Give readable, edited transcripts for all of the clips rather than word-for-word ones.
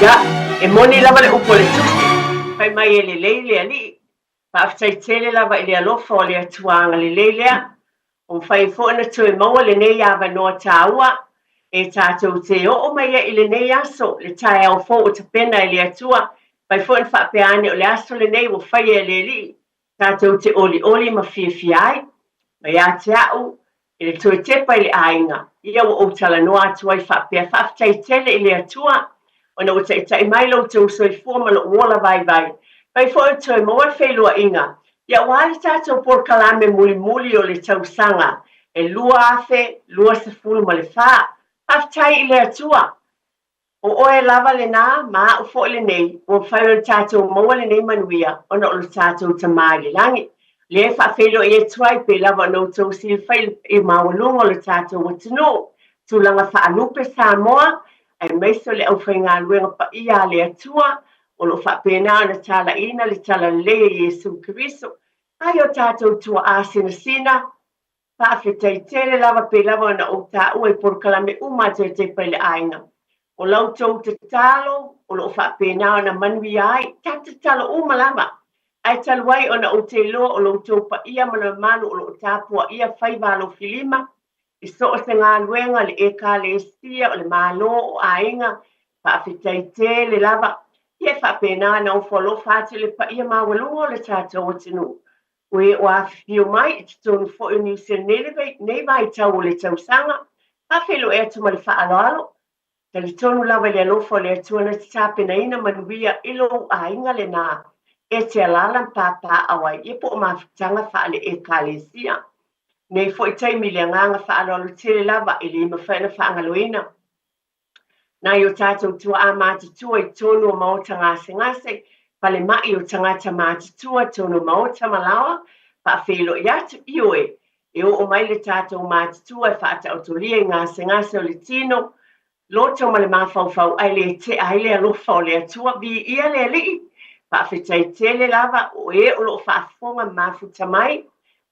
Ia, e moni lava le upu a le Tusi, fai mai e lelei le Alii. Faafetai tele lava i le alofa o le Atua agalelei lea, ua mafai ai foi ona toe maua lenei avanoa taua e tatou te oo mai ai i lenei aso, le taeao fou ua tapena e le Atua. Mafai foi ona faapea ane o le aso lenei ua faia e le Alii, tatou te olioli ma fiafia ai. Ma ia te au, i le toe tepa i le aiga, ia ua ou talanoa atu ai faapea, Faafetai tele i le Atua, ona ua taitai mai lo outou soifua ma lou ola vaivai. Fai foi o toe maua le feiloaiga, ia aua le tatou polokalame mulimuli o le tausaga e 2024. Faafetai i le Atua. O oe lava lena, ma au foi lenei, ua mafai ona tatou maua lenei manuia ona o lo tatou Tama i le lagi. Lea e faafeiloai atu ai pei lava ona outou silafai le paia maualuga o lo tatou atunuu, tulaga faalupe Samoa, aemaise o le aufaigaluega paia a le Atua o lo o faapena ona talaiina le Talalelei a Iesu Keriso mai o tatou tuaa sinasina. Faafetai tele lava pei lava ona ou taua i polokalame uma a Toe Tepa i le Aiga. O la outou tatalo o lo o faapena ona manuia ai, tatou tatalo uma lava. Ae talu ai ona ou te iloa o lo outou paia ma le mamalu o lo o tapuaia faiva alofilima i so o se galuega, le Ekalesia, o le Malo, o aiga, faafetai tele lava. Ia e faapena ona ofo alofa atu i le paia maualuga o le tatou atunuu. O e ua afifio mai i totonu foi o Niu Sila i lenei vaitau o le tausaga, faafeiloai atu ma le faaaloalo. Talitonu lava i le alofa o le Atua na te tapenaina manuia i lou aiga lena e te alaala ma papaaao ai ia po o mafutaga faale-Ekalesia. Nei foi taimi i le agaga faaaloalo tele lava e le mafai ona faagaloina. Nai o tatou tuaa matutua i totonu o maota gasegase, falemai o tagata matutua, totonu o maota ma laoa, faafeiloai atu, ioe, e oo mai le tatou matutua e faataotolia i gasegase o le tino, loto ma le mafaufau ae le tea ai le alofa o le Atua. Viia le Alii! Faafetai tele lava o e o lo o faafofoga ma mafuta mai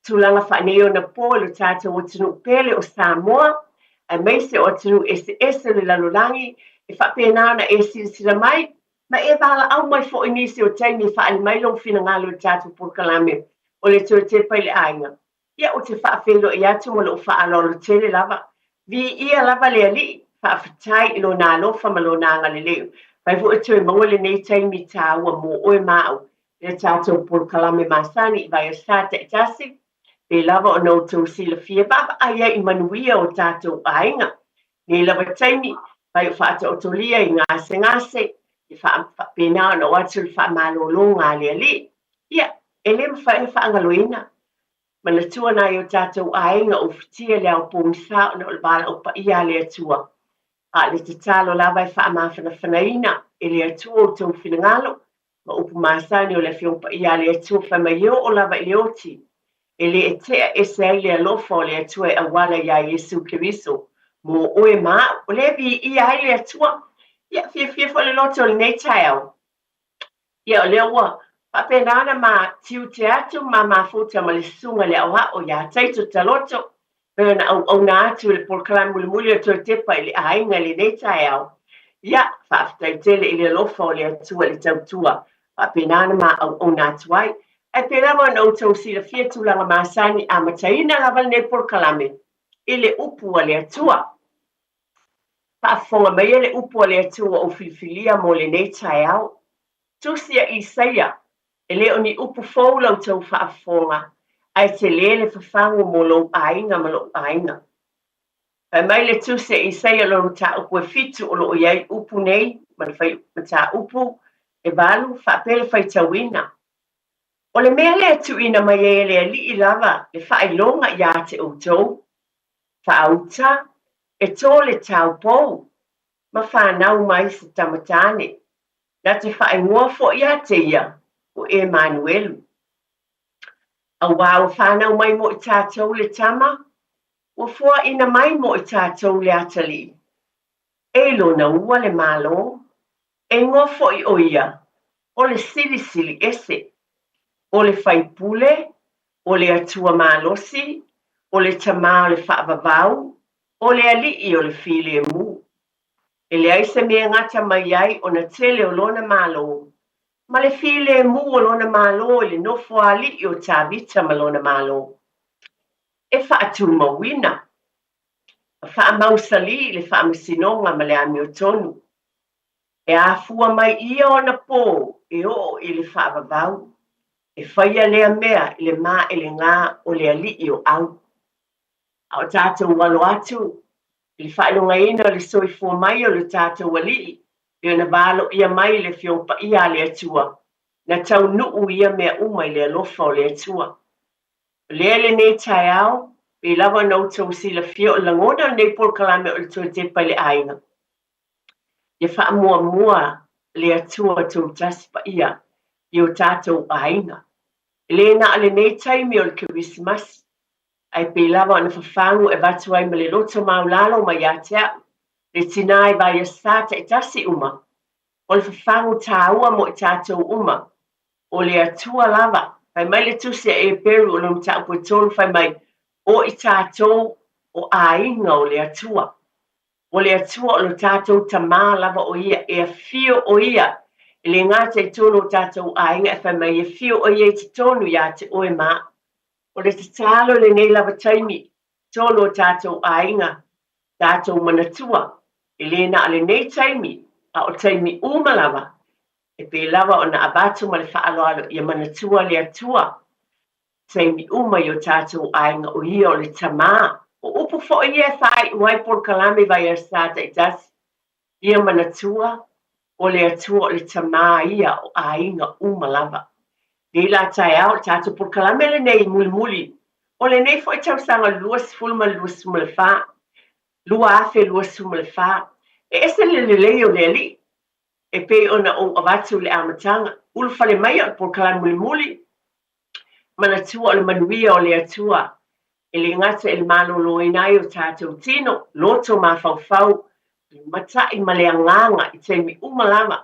tulaga faaneionapo i lo tatou atunuu pele o Samoa, aemaise o atunuu eseese o le lalolagi, e faapena ona e silasila mai ma e valaau mai foi i nisi o taimi e faaali mai lou finagalo i le tatou polokalame o le Toe Tepa i le Aiga. Ia, ou te faafeiloai atu ma lou faaaloalo tele lava. Viia lava le Alii, faafetai i Lona alofa ma Lona agalelei. Fai foi o toe maua lenei taimi taua mo oe ma au i le tatou polokalame masani i vaiaso taitasi, pei lava ona outou silafia vaavaai ai i manuia o tatou aiga. Nei lava taimi, fai o faataotolia i gasegase, e faapena ona oo atu le faamalologa a le Alii. Ia, e le mafai ona faagaloina. Manatua nai o tatou aiga o ufitia le ao pogisa ona o le valaau paia a le Atua. A o le tatalo lava e faamafanafanaina e le Atua outou finagalo, ma upu masani o le Afioga Paia a le Atua fai mai e oo lava i le oti, e le e tea ese ai le alofa o le Atua e auala iā Iesu Keriso mō oe ma au. O lea e viia ai le Atua. Ia, fiafia foi le loto i lenei taeao. Ia, o lea ua faapena ona ma tiute atu ma mafuta ma le susuga i le aoao iā Taito Taloto, pei ona auauna atu i le polokalame mulimuli o Toe Tepa i le Aiga i lenei taeao. Ia, faafetai tele i le alofa o le Atua i le tautua faapena ona ma auauna atu ai. Ae pei lava ona outou silafia tulaga masani, amataina lava lenei polokalame i le upu a le Atua. Faafofoga maia le upu a le Atua ua ou filifilia mo lenei taeao. Tusi a Isaia, E le o ni upu fou la outou faafofoga, ae tele le fafagu mo lou aiga ma lo'u aiga. Fai mai le Tusi a Isaia lona mataupu e fitu o lo o i ai upu nei ma le mataupu e valu faapea le faitauina. O le mea lea e tuuina mai ai e le Alii lava le faailoga iā te outou, faauta, e tō le taupou, ma fanau mai se tama tāne. Na te faaigoa foi ia te ia ko Emanuelu. Auā ua whānau mai mo i tātou le tama, ua foaina mai mo i tātou le atalii. E i lona ua le Malo, e igoa foi o ia o le Silisili Ese, o le Faipule, o le Atua Malosi, o le Tama o le Faavavau, o le Alii o le Filemu. E leai se mea e gata mai ai ona tele o lona malo, ma le filemu o lona malo i le nofoaali'i o Tavita ma lona malo, e faatumauina ma faamausalī i le faamasinoga ma le amiotonu. E afua mai ia ona pō e oo i le faavavau, e faia lea mea i le maelegā o le Alii o Au. A o tatou alo atu i le faailogaina o le soifua mai o lo tatou Alii, pei ona valoia mai i le Afioga Paia a le Atua, na taunuu ia mea uma i le alofa o le Atua. O lea i lenei taeao, pei lava ona outou silafia o le lagona o lenei polokalame o le toe tepa i le aiga, ia faamuamua le Atua Toatasi Paia i o tatou aiga. E le na o lenei taimi o le Kerisimasi, ae pei lava ona fafagu e avatu ai ma le loto maulalo mai ia te au, le tinā i vaiasa taitasi uma, o le fafagu tāua mo i tatou uma, o le Atua lava. Fai mai le Tusi a Eperu o lona mataupu e tolu, fai mai, O i tatou o aiga o le Atua. O le Atua o lo tatou Tamā lava o Ia, e afio o Ia, e le gata i totonu o tatou aiga, ae fai mai, e afio o Ia i totonu ia te oe ma au. O le tatalo i lenei lava taimi, totonu o tatou aiga, tatou manatua, e le na o lenei taimi, a o taimi uma lava, e pei lava ona avatu ma le faaaloalo ia manatua le Atua, taimi uma i o tatou aiga o Ia o le Tamā. O upu foi ia e faaiu ai polokalame i vaiasa taitasi, ia manatua, o le Atua o le Tamā ia o aiga uma lava. Nei la taeao, o le tatou polokalame lenei mulimuli o lenei foi tausaga o le 2024, 2024, e ese le lelei o le Alii, e pei ona ou avatu i le amataga, ulufale mai o le polokalame mulimuli, Manatua o le manuia o le Atua e le gata i le maloloina ai o tatou tino, loto mafaufau, le matai ma le agaga i taimi uma lava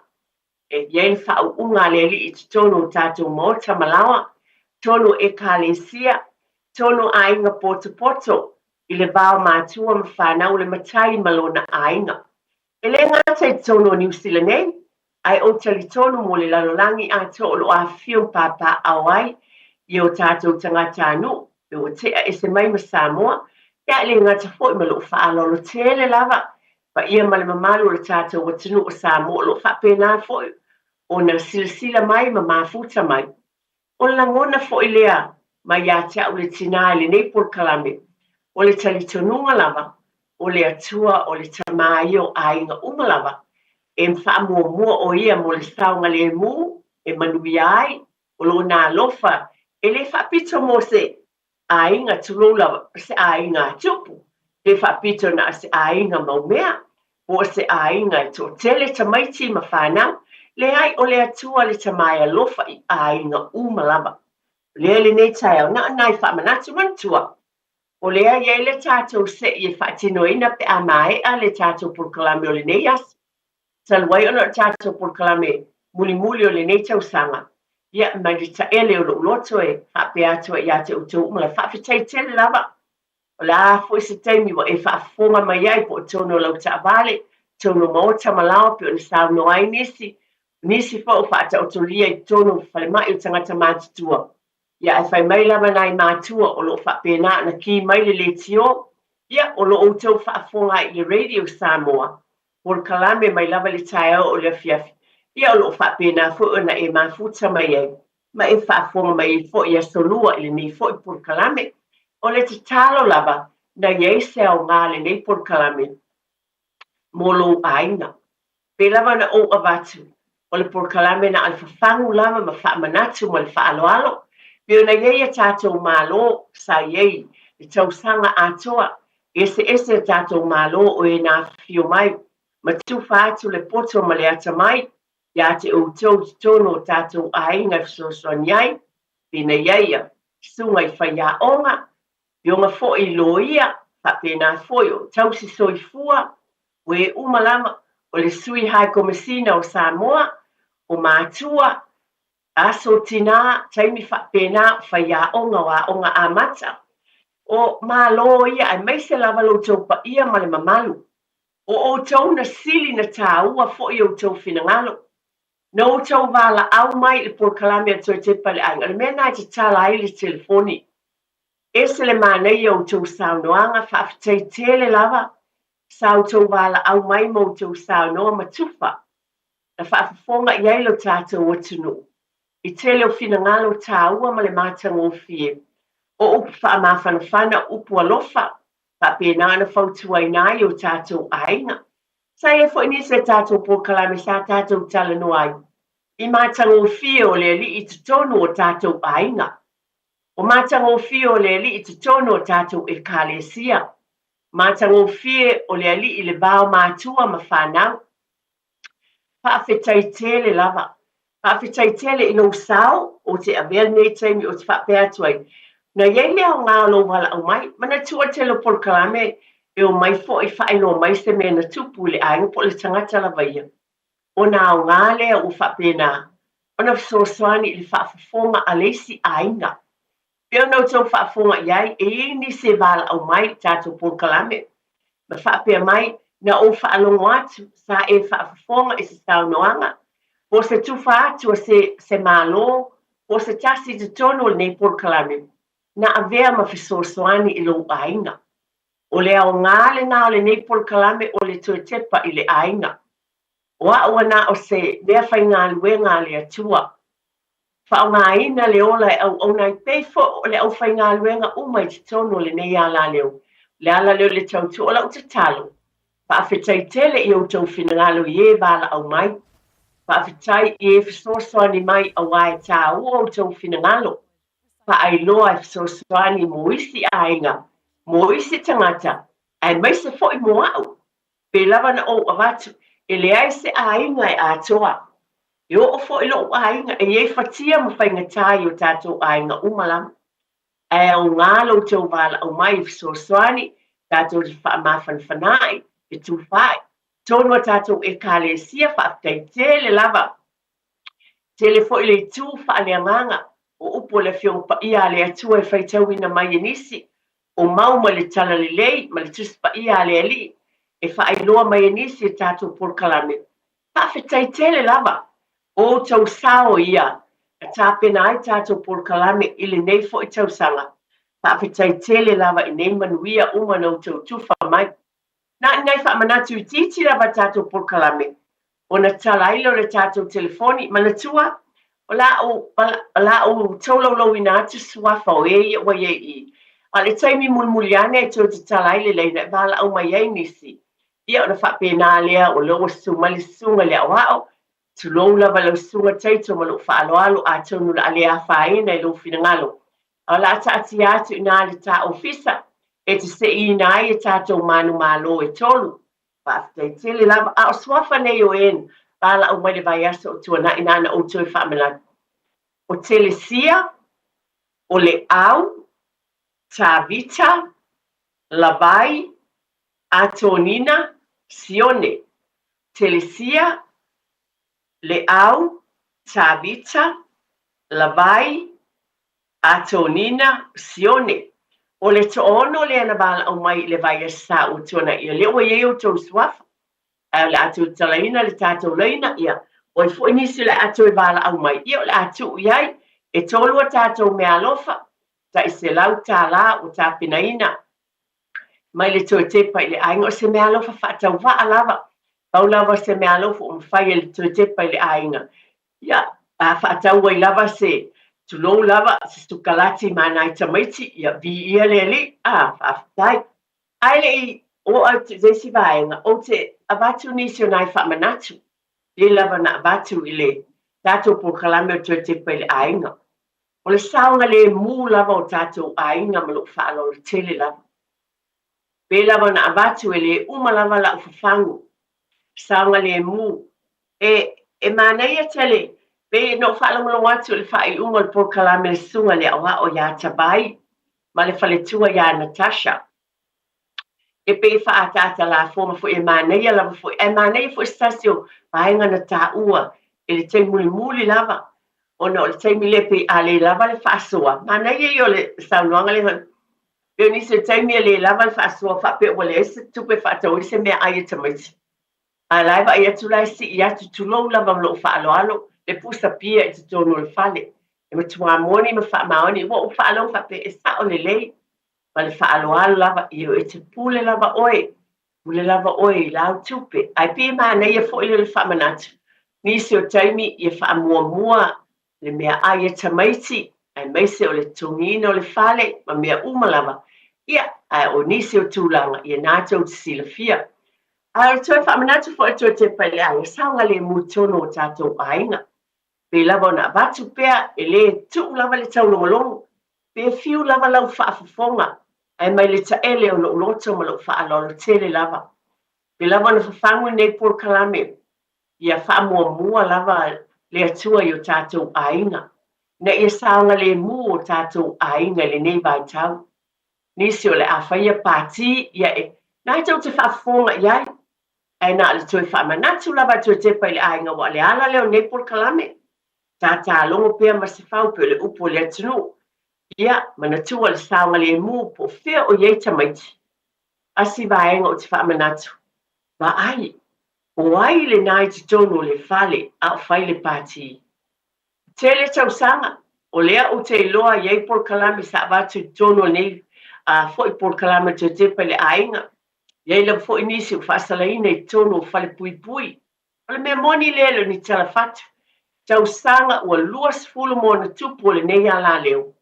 e i ai le faauuga a le Alii i totonu o tatou maota ma laoa, totonu o Ekalesia, totonu o aiga potopoto, i le va o matua ma fanau, le matai ma lona aiga. E le gata i totonu o Niu Sila nei, ae ou talitonu mo le lalolagi atoa o lo o afifio ma papaaao ai i o tatou tagatanuu pe ua tea ese mai ma Samoa, ia e le gata foi ma lou faaaloalo tele lava paia ma le mamalu o le tatou atunuu o Samoa o lo o faapena foi ona silasila mai ma mafuta mai. O le lagona foi lea mai ia te au le tinā i lenei polokalame, o le talitonuga lava, o le Atua o le Tamā ia o aiga uma lava, e faamuamua o Ia mo le saogalemu e manuia ai, o Lona alofa e le faapito mo se aiga, tulou lava, se aiga tupu, pe faapito na o se aiga mau mea, po o se aiga e toatele tamaiti ma fanau. Leai, o le Atua le Tama e alofa i aiga uma lava. O lea i lenei taeao, na o nai faamanatu manatua, o lea e i ai le tatou se'i e faatinoina pe a maea le tatou polokalame o lenei aso. Talu ai ona o le tatou polokalame mulimuli o lenei tausaga, ia, mai le taele o lou loto e faapea atu ai ia te outou uma lava, faafetai tele lava. O le a foi se taimi ua e faafofoga mai ai po o totonu o lau taavale, totonu o maota ma laoa pei ona saunoa ai nisi, o nisi foi ua faataotolia i totonu o falemai o tagata matutua. Ia, ae fai mai lava nai matua o lo o faapena ona ki mai le leitio, ia, o lo outou faafofoga ai i le Radio Samoa, polokalame mai lava i le taeao o le afiafi, ia o lo o faapena foi ona e mafuta mai ai ma e faafofoga mai ai foi i aso lua i lenei foi polokalame. O le tatalo lava, na i ai se aoga lenei polokalame mo lou aiga. Pei lava ona ou avatu, o le polokalame na o le fafagu lava ma faamanatu ma le faaaloalo, pei ona i ai a tatou Malo sa i ai le tausaga atoa, e eseese a tatou Malo o e na afifio mai, ma tufa atu le poto ma le atamai ia te outou i totonu o tatou aiga e fesoasoani ai, penei ai ia susuga i faiaoga, Afioga foi i loia, faapena foi o tausi soifua, o e uma lava, o le Sui High Komesina o Samoa, o matua, aso tinā, taimi faapena, o faiaoga o aoga amata. O Malo ia aemaise lava lo outou paia ma le mamalu. O outou na sili na tāua foi outou finagalo. Na outou valaau mai i le polokalame a Toe Tepa i le Aiga, o le mea lena e tatala ai le telefoni. Ese le manaia o outou saunoaga, faafetai tele lava sa outou valaau mai ma outou saunoa ma tufa na faafofoga i ai lo tatou atunuu i tele o finagalo tāua ma le matagofie o upu faamafanafana, upu alofa, faapena ona fautuaina ai o tatou aiga. Sa i ai foi nisi o tatou polokalame sa tatou talanoa ai i matagofie o le Alii i totonu o tatou aiga. O matagofie o le Alii i totonu o tatou Ekalesia. Matagofie o le Alii i le va o matua ma fanau. Faafetai tele lava. Faafetai tele i lou sao, ou te avea lenei taimi ou te faapea atu ai, na i ai le aoga o lou valaau mai. Manatua le tele o polokalame e omai foi faailoa mai se mea na tupu i le aiga po o le tagata lava ia. Ona aoga lea ua faapena ona fesoasoani i le faafofoga a le isi aiga. Pei ona outou faafofoga i ai, e i ai nisi e valaau mai i le tatou polokalame ma faapea mai, Na ou faalogo atu, sa e faafofoga i se saunoaga, po o se tufa atu a se, se Malo, po o se tasi i totonu o lenei polokalame, na avea ma fesoasoani i lou aiga. O le aoga lena o lenei polokalame o le toe tepa i le aiga. O au ana o se meafaigaluega a le Atua. Faaaogaina le ola e auauna ai pei foi o le aufaigaluega uma i totonu o lenei alaleo. O le ala lea o le tautua. O lau tatalo, faafetai tele i outou finagalo i e valaau mai. Faafetai i e fesoasoani mai auā e tāua outou finagalo. Faailoa e fesoasoani mo isi aiga, mo isi tagata, aemaise foi mo au. Pei lava na ou avatu, e leai se aiga e atoa. E oo foi lo'u aiga, e i ai fatia ma faigata i o tatou aiga uma lava. Ae aoga lo outou valaau mai e fesoasoani, tatou te faamafanafanaai, fetufaai, tonu a tatou Ekalesia, faafetai tele lava. Tele foi le itu faaleagaga o upu o le Afioga Paia a le Atua e faitauina mai e nisi, o mau mai le Talalelei ma le Tusi Paia a le Alii e faailoa mai e nisi e tatou polokalame. Faafetai tele lava o outou sao ia na tapena ai tatou polokalame i lenei foi tausaga. Faafetai tele lava i nei manuia uma na outou tufa mai. Na o ni nai faamanatu itiiti lava tatou polokalame ona tala ai lea o le tatou telefoni. Manatua, o le a ou, o le a ou tolaulauina atu suafa o e ia ua i ai i i. A o le taimi mulimuli ane e toe tatala ai le laina e valaau mai ai nisi, ia ona faapena lea o lea ua susu mai le susuga i le aoao, tulou lava lau susuga Taito ma lou faaaloalo atonu o le a le afaina i lou finagalo A o le a taatia atu i ina le ta ofisa e te seiina ai e tatou manumalo e tolu. Faafetai tele lava. A o suafa nei o e na valaau mai le vaiaso o tuanai na na ou toe faamanatu. O Telesia, o Leau, Tavita, Lavai, Atonina, Sione. Telesia, Leau, Tavita, Lavai, Atonina, Sione. O le toaono lea na valaau mai i le vaiaso sa ua tuanai, ia lea ua i ai outou suafa, ae o le a toe talaina le tatou laina, ia, o ai foi nisi o le a toe valaau mai, ia o le a tuu i ai. E tolu a tatou meaalofa, tai $100 ua tapenaina mai le toe tepa i le aiga. O se meaalofa faatauvaa lava, pau lava o se meaalofa ua mafai e le toe tepa i le aiga, ia, a faatau ai lava se, tulou lava, se sukalati ma nai tamaiti, ia, viia le Alii, a, faafetai. Ae le i oo atu i le isi vaega, ou te avatu nisi o nai faamanatu, pei lava na avatu i le tatou polokalame o Toe Tepa i le Aiga. O le saogalemu lava o tatou aiga ma lou faaaloalo tele lava. Pei lava ona avatu e le uma lava lau fafagu. Saogalemu. E, e manaia tele, pei na ou faalogologo atu i le faaiuga o le polokalame le Susuga i le Aoao ia Tavai ma le faletua ia Natasha. E pei e faaataata lafoga foi, e manaia lava foi, ae manaia foi se tasi o vaega na taua i le taimi mulimuli lava, ona o le taimi lea pei a le lava le faasoa, manaia ia o le saunoaga lea. Pei o nisi o taimi e le lava le faasoa faapea ua leai se tupe e faatau ai se meaai a tamaiti. A o la e vaai atu la e sii atu, tulou lava ma lou faaaloalo, le pusa pia i totonu o le fale. E matua moni ma faamaoni, ua ou faalogo faapea e sao lelei ma le faaaloalo lava, ioe e te pule lava oe, pule lava oe i lau tupe. Ae pei e manaia foi lea o le faamanatu, nisi o taimi ia faamuamua le meaai a tamaiti, aemaise o le totogiina o le fale ma mea uma lava, ia, ae o nisi o tulaga, ia na tou te silafia. Ae o le toe faamanatu foi toe tepa i le aiga, saogalemu tonu o tatou aiga. Pei lava ona avatu pea, e le tuu lava le taulogologo, pe fiu lava lau faafofoga, ae mai le taele o lou loto ma lou faaaloalo tele lava. Pei lava ona fafagu lenei polokalame, ia faamuamua lava le Atua i o tatou aiga, ina ia saogalemu o tatou aiga i lenei vaitau. Nisi o le a faia pati, ia e na tou te faafofoga i ai, ae na o le toe faamanatu lava toe tepa i le aiga aua o le ala lea o lenei polokalame. Tatalogo pea Masefau pei o le upu a le atunuu. Ia, manatua le saogalemu po o fea o i ai tamaiti. Tasi vaega ou te faamanatu, vaai, o ai lena i totonu o le fale a o fai le pati? Tele tausaga, o lea ou te iloa i ai polokalame sa avatu i totonu o lenei foi polokalame toe tepa i le aiga. E i ai lava foi nisi ua faasalaina i totonu o falepuipui. O le mea moni lea e le o ni tala fatu. Tausaga ua 20 ma ona tupu o lenei alaleo.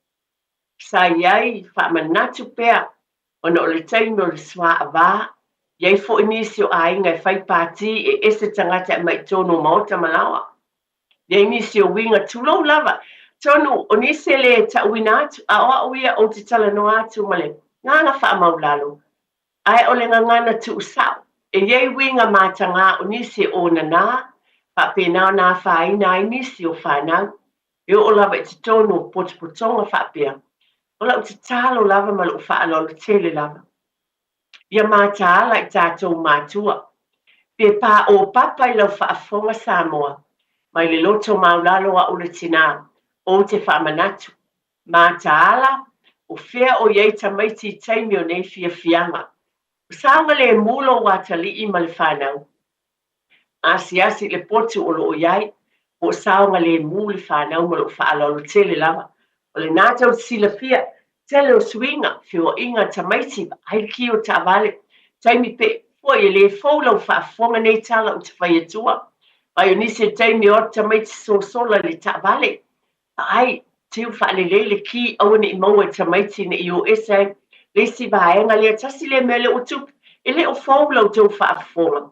Sa i ai faamanatu pea ona o le taimi o le suaava, i ai foi nisi o aiga e fai pati e ese tagata e aumai i totonu o maota ma laoa. I ai nisi o uiga, tulou lava, atonu o nisi e le ta'uina atu, a o a'u ia ou te talanoa atu ma le gagana faamaulalo, ae o le gagana tuusa'o. E i ai uiga matagā o nisi e ōnanā, faapena ona afaina ai nisi o fanau, e oo lava i totonu o potopotoga faapea. O la'u tatalo lava ma lo'u faaaloalo tele lava, Ia mataala i tatou matua. Pe paopapa i lau faafofoga Samoa, mai le loto maulalo a'u le tinā, ou te faamanatu, mataala, o fea o i ai tamaiti i taimi o nei fiafiaga. O saogalemu lou atalii ma le fanau. Asiasi i le potu o lo o i ai, po o saogalemu le fanau ma lou faaaloalo tele lava. O lena tou te silafia, tele o suiga, feoaiga, tamaiti, vaai le ki o taavale, taimi pe foi e le fou lau faafofoga nei tala ou te fai atua. Vaai o nisi o taimi o atu tamaiti sosola i le taavale, vaai, tiu faalelei le ki aua ne i maua e tamaiti ne i o ese ai le isi vaega lea, tasi lea mea lea ua tupu, e le o fou la outou faafofoga.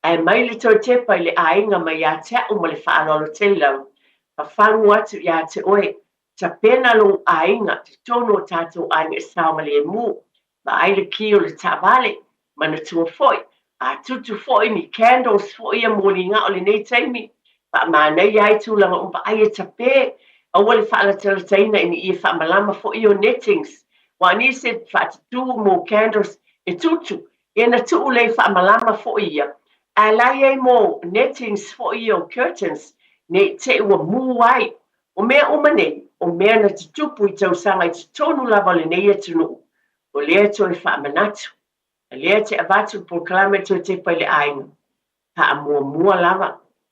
Ae mai le toe tepa i le aiga mai ia te a'u ma le faaaloalo tele lava, fafagu atu ia te oe, tapena lou aiga, totonu o tatou aiga e saogalemu, vaai le ki o le taavale, manatua foi, a tutu foi ni candles foi ia moliga o lenei taimi, faamanaia ai tulaga uma, vaai e tape, aua le faalatalataina ina ia faamalama foi ia o nettings, aua o nisi e faatutu mo candles e tutu, Ia na tuu lei faamalama foi ia, ae la i ai mo nettings foi ia o curtains, ne i te i ua mū ai. O mea uma nei, o mea na tutupu i tausaga i totonu lava o lenei atunuu, o lea toe faamanatu, a lea te avatu le polokalame toe tepa i le aiga. Faamuamua lava,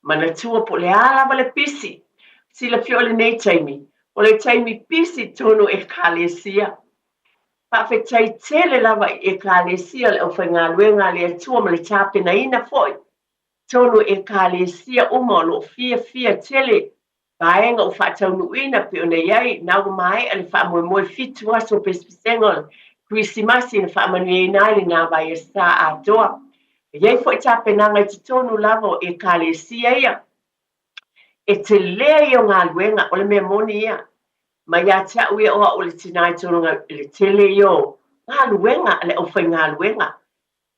manatua po o le a lava le pisi. Silafia o lenei taimi, o le taimi pisi tonu Ekalesia. Faafetai tele lava i Ekalesia le aufaigaluega a le Atua ma le tapenaina foi tonu Ekalesia uma o lo o fiafia tele vaega ua faataunuuina pei ona i ai na ua maea le faamoemoe fitu aso o pesepesega o le Kerisimasi na faamanuiaina ai lena vaiasa atoa. E i ai foi tapenaga i totonu lava o Ekalesia ia. E telē ia o galuega, o le mea moni ia. Mai ia te au ia o au o le tinā i tonu le tele ia o galuega a le aufaigaluega.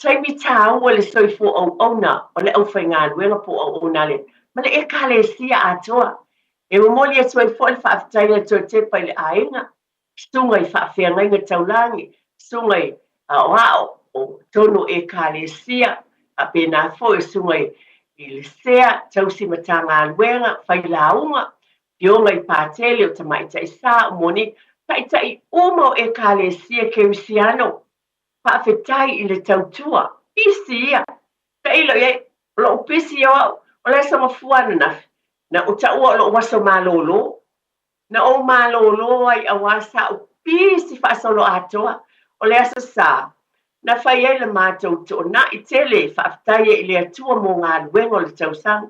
Taimi tāua le soifua auauna o le aufaigaluega po o auauna a le ma le Ekalesia atoa. E momoli atu ai foi le faafetai a Toetepa i le aiga, susuga i faafeagaiga taulagi, susuga i aoao o totonu o Ekalesia, faapena foi o susuga i le sea, tausi Matagaluega, failauga, Afioga i Patele, o Tamaitai Sa, o Monique, Taitai uma o Ekalesia Kerisiano, faafetai i le tautua. Pisi ia. Tailo i ai, o lou pisi ia o au, o le aso mafua ananafi, na ou taua o lou aso malolo. Na ou malolo ai auā sa ou pisi faasoloatoa. O le Aso Sa, na fai ai le matou toonai tele e faafetai ai i le Atua mo galuega o le tausaga.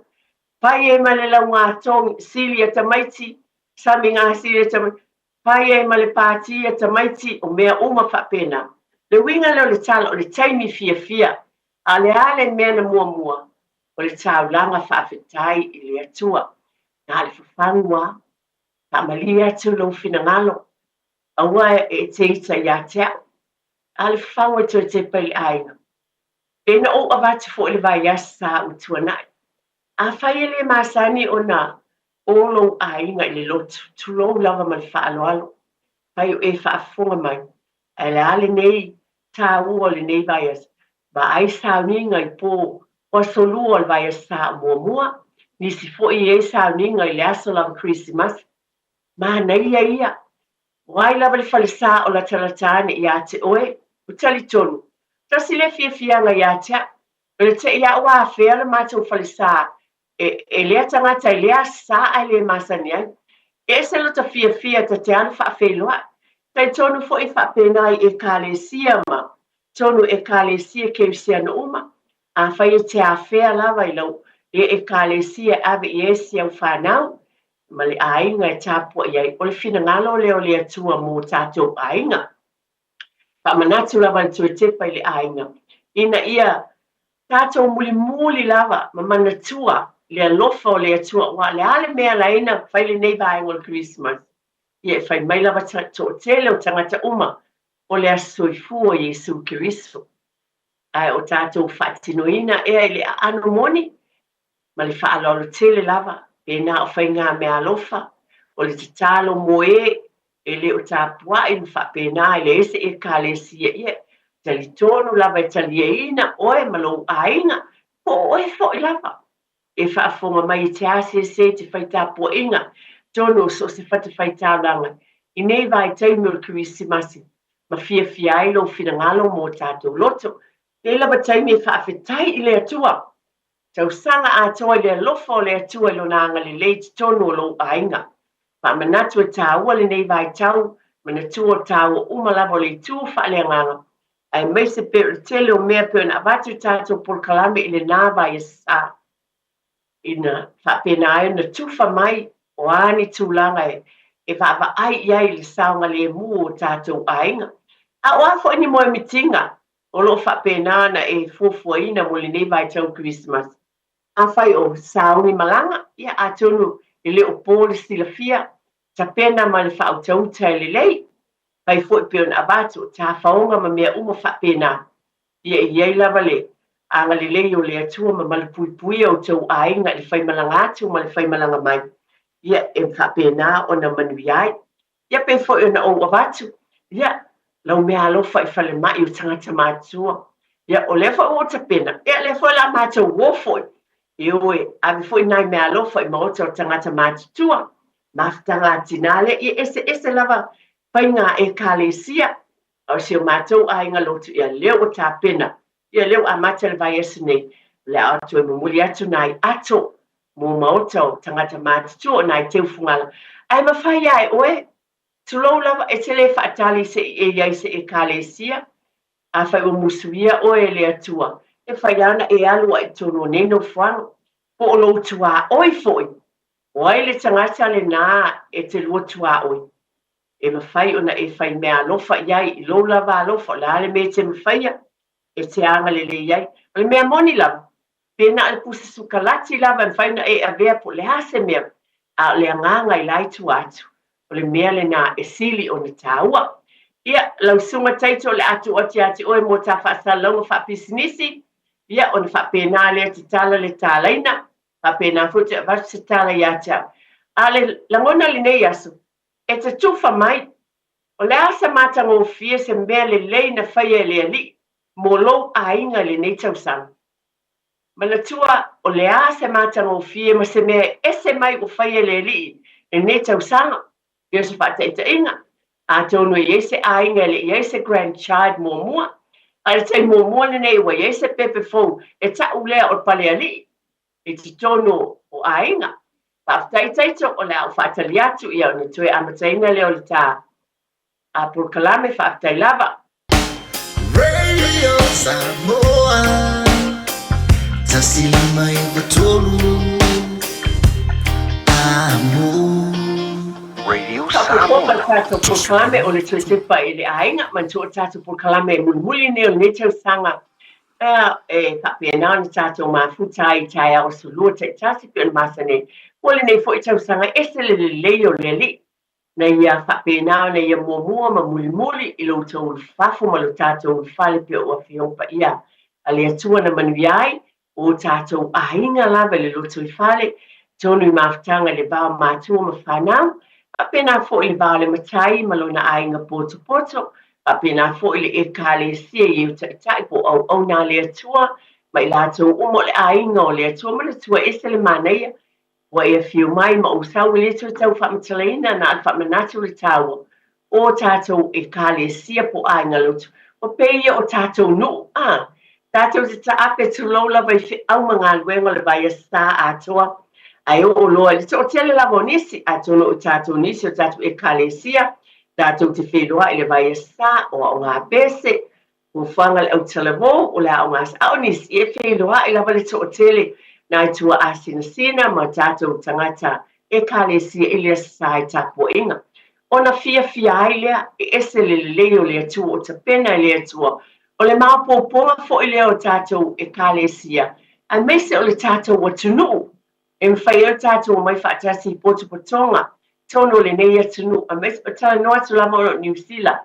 Fai ai ma le laugatogi, sili a tamaiti, sami gasili a tamaiti, fai ai ma le pati a tamaiti, o mea uma faapena. Le uiga lea o le tala, o le taimi fiafia, a o le a le mea na muamua? O le taulaga faafetai i le Atua. Na o le fafagu lava, faamalie atu lou finagalo, aua e te ita ia te au. A o le fafagu e toe tepa i le aiga. Pe na ou avatu foi i le vaiaso sa ua tuanai. Afai e le masani ona o lou aiga i le lotu, tulou lava ma le faaaloalo, fai o e faafofoga mai, ae le a lenei taua o lenei vaiaso? Vaai sauniga i po o aso lua o le vaiaso sa o muamua, nisi foi e i ai sauniga i le aso lava Kerisimasi. Manaia ia! O ai lava le falesa o latalata ane ia te oe? Ua talitonu, tasi lea fiafiaga ia te au, o le te i a ua afea le matou falesa e, e lea tagata i lea aso sa ae le masani ai. E ese lota fiafia ta te alu faafeiloai. Talitonu foi e faapena i Ekalesia ma tonu Ekalesia Kerisiano uma, afai e te afea lava i lau lea Ekalesia e ave i ai si au fanau ma le aiga e tapuai ai, o le finagalo lea o le Atua mo tatou aiga. Faamanatu lava le toe tepa i le aiga, ina ia tatou mulimuli lava ma manatua le alofa o le Atua, aua o le a le mea la ina fai lenei vaega o le Kerisimasi, ia e fai mai lava toatele o tagata uma o le Aso Soifua o Iesu Keriso. Ae o tatou faatinoina ea i le aano moni, ma le faaaloalo tele lava, pēnā o faigameaalofa, o le tatalo mo e e le o tapuai ma faapena i le ese Ekalesia, ia, talitonu lava e taliaina oe ma lou aiga, po o oe foi lava e faafofoga mai e te asiasi ai i te fai tapuaiga tonu o so o se fatafaitaulaga i nei vaitaimi o le Kerisimasi ma fiafia ai lou finagalo mō tatou loto. Nei lava taimi e faafetai i le Atua Tausaga atoa i le alofa o le Atua i Lona agalelei i totonu o lou aiga. Faamanatu e tāua lenei vaitau, manatua o tāua uma lava o le itu faaleagaga, aemaise pei o le tele o mea pei ona avatu i tatou polokalame i lenā vaiasa, ina faapena ai ona tufa mai o a ni tulaga e vaavaai i ai i le saogalemu o tatou aiga. A o a foi ni moemitiga O lo o faapena ona e fuafuaina mo lenei vaitau Kerisimasi. Afai o sauni malaga, ia atonu e le o po le silafia, tapena ma le faautauta e lelei, fai foi pei ona avatu o tafaoga ma mea uma faapena, ia e i ai lava le agalelei o le Atua ma malupuipuia outou aiga i le faimalaga atu ma le faimalaga mai, ia e faapena ona manuia ai. Ia pei foi ona ou avatu, ia, lau meaalofa i falemai o tagata matutua. Ia, o lea foi ua ou tapena, ia, lea foi o le a matou o foi, e o e ave foi nai meaalofa i maota o tagata matutua, mafutaga a tinā lea, ia eseese lava faiga a Ekalesia, a o si o matou aiga lotu, ia lea ua tapena, ia lea ua amata le vaiaso nei, o le a toe momoli atu nai ato mo maota o tagata matutua o nai teufugala, ae mafai lava e oe, tulou lava, e te le faatali se i e i ai se Ekalesia, afai ua musuia oe e le Atua, e fai lava ona e alu ae i totonu o nei nofoaga, po o lou tuaoi foi, o ai le tagata lenā e te lua tuaoi, e mafai ona e fai meaalofa i ai i lou lava alofa, o le a le mea e te mafaia, e te agalelei ai. O le mea moni lava, Pe na o le pusa sukalati lava e mafai ona e avea po o le a se mea, a o le agaga i la i tua atu, o le mea lenā e sili ona tāua. Ia, lau Susuga Taito, o le a tuu atu ia te oe mo tā faasalalauga faapisinisi, ia, ona faapena lea tatala le tālaina, faapena foi toe avatu se tala ia te au. A o le lagona i lenei aso, e te tufa mai, o le a se matagofie se mea lelei na faia e le Alii mo lou aiga i lenei tausaga? Manatua, o le a se matagofie ma se mea e ese mai ua faia e le Alii i lenei tausaga? Pei o se faataitaiga, Atonu e i ai se aiga e le i i ai se grandchild muamua, a i le taimi muamua lenei ua i ai se pepe fou e ta'u lea o le palealii i totonu o aiga. Faafetai Taito, o le a ou faatali atu ia ona toe amataina lea o le ta polokalame. Faafetai lava. Radio Samoa 159 3 Amo. Radio Faaopoopo Samoa. le tatou polokalame o le toe tepa i le aiga, manatua o le tatou polokalame mulimuli lenei o lenei tausaga. E faapena ona tatou mafuta ai i taeao aso Lua taitasi pei ona masani ai. Mo lenei foi tausaga, e ese le lelei o le Alii na ia faapena ona ia muamua ma mulimuli i lo outou ulufafo ma lo tatou ulufale pei o Afioga Paia a le Atua na manuia ai o tatou aiga lava i le lotoifale, tonu i mafutaga i le va o matua ma fanau, faapena foi i le va o le matai ma lona aiga potopoto, faapena foi le Ekalesia i e taitai po o auauna a le Atua ma i latou uma o le aiga o le Atua. Manatua e ese le manaia ua e afio mai ma ou sau, e le toe tau faamatalaina, na o le faamanatu le taua o tatou Ekalesia po o aiga lotu. Ua pei ia o tatou nuu, a tatou te taape tulou lava i feau ma galuega o le vaiaso sa atoa, ae oo loa i le toatele lava o nisi, atonu o tatou nisi o tatou Ekalesia tatou te feiloai i le vaiaso sa o aoga pese, fuafuaga le autalavou o le aoga, a o nisi e feiloai lava le toatele nai tuaasinasina ma tatou tagata Ekalesia i le aso sa i tapuaiga. Ona fiafia ai lea, e ese le lelei o le Atua o tapena e le Atua. O le maopoopoga foi lea o tatou Ekalesia, aemaise o le tatou atunuu e mafai ai ona tatou omai faatasi i potopotoga tonu o lenei atunuu, aemaise o talanoa atu lava ona o Niu Sila,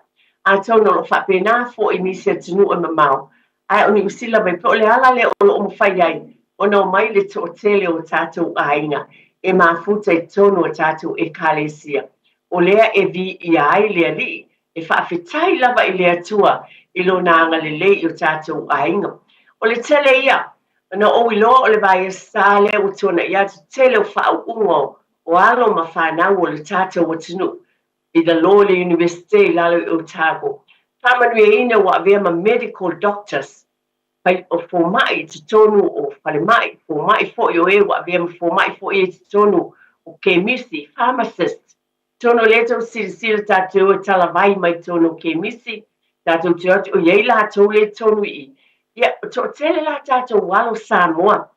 atonu o lo o faapena foi nisi atunuu e mamao, ae o Niu Sila mai pei o le ala lea o lo o mafai ai ona omai le toatele o tatou aiga e mafuta i totonu o tatou Ekalesia. O lea e viia ai le Alii, e faafetai lava i le Atua i lona agalelei i o tatou aiga. O le tele ia na ou iloa o le vaiaso sa lea ua tuana'i atu, tele o faauuga o alo ma fanau o le tatou atunuu i lalo i le Iunivesite i lalo i Otago. Faamanuiaina ua avea ma medical doctors, fai o fomai i totonu o falemai, fomai foi o e ua avea ma fomai foi e i totonu o kemisi, pharmacist. Tonu o lea tou silasila tatou e talavai mai totonu o kemisi, tatou te o atu o i ai latou lea i totonu i i. Ia, toatele la tatou alo Samoa,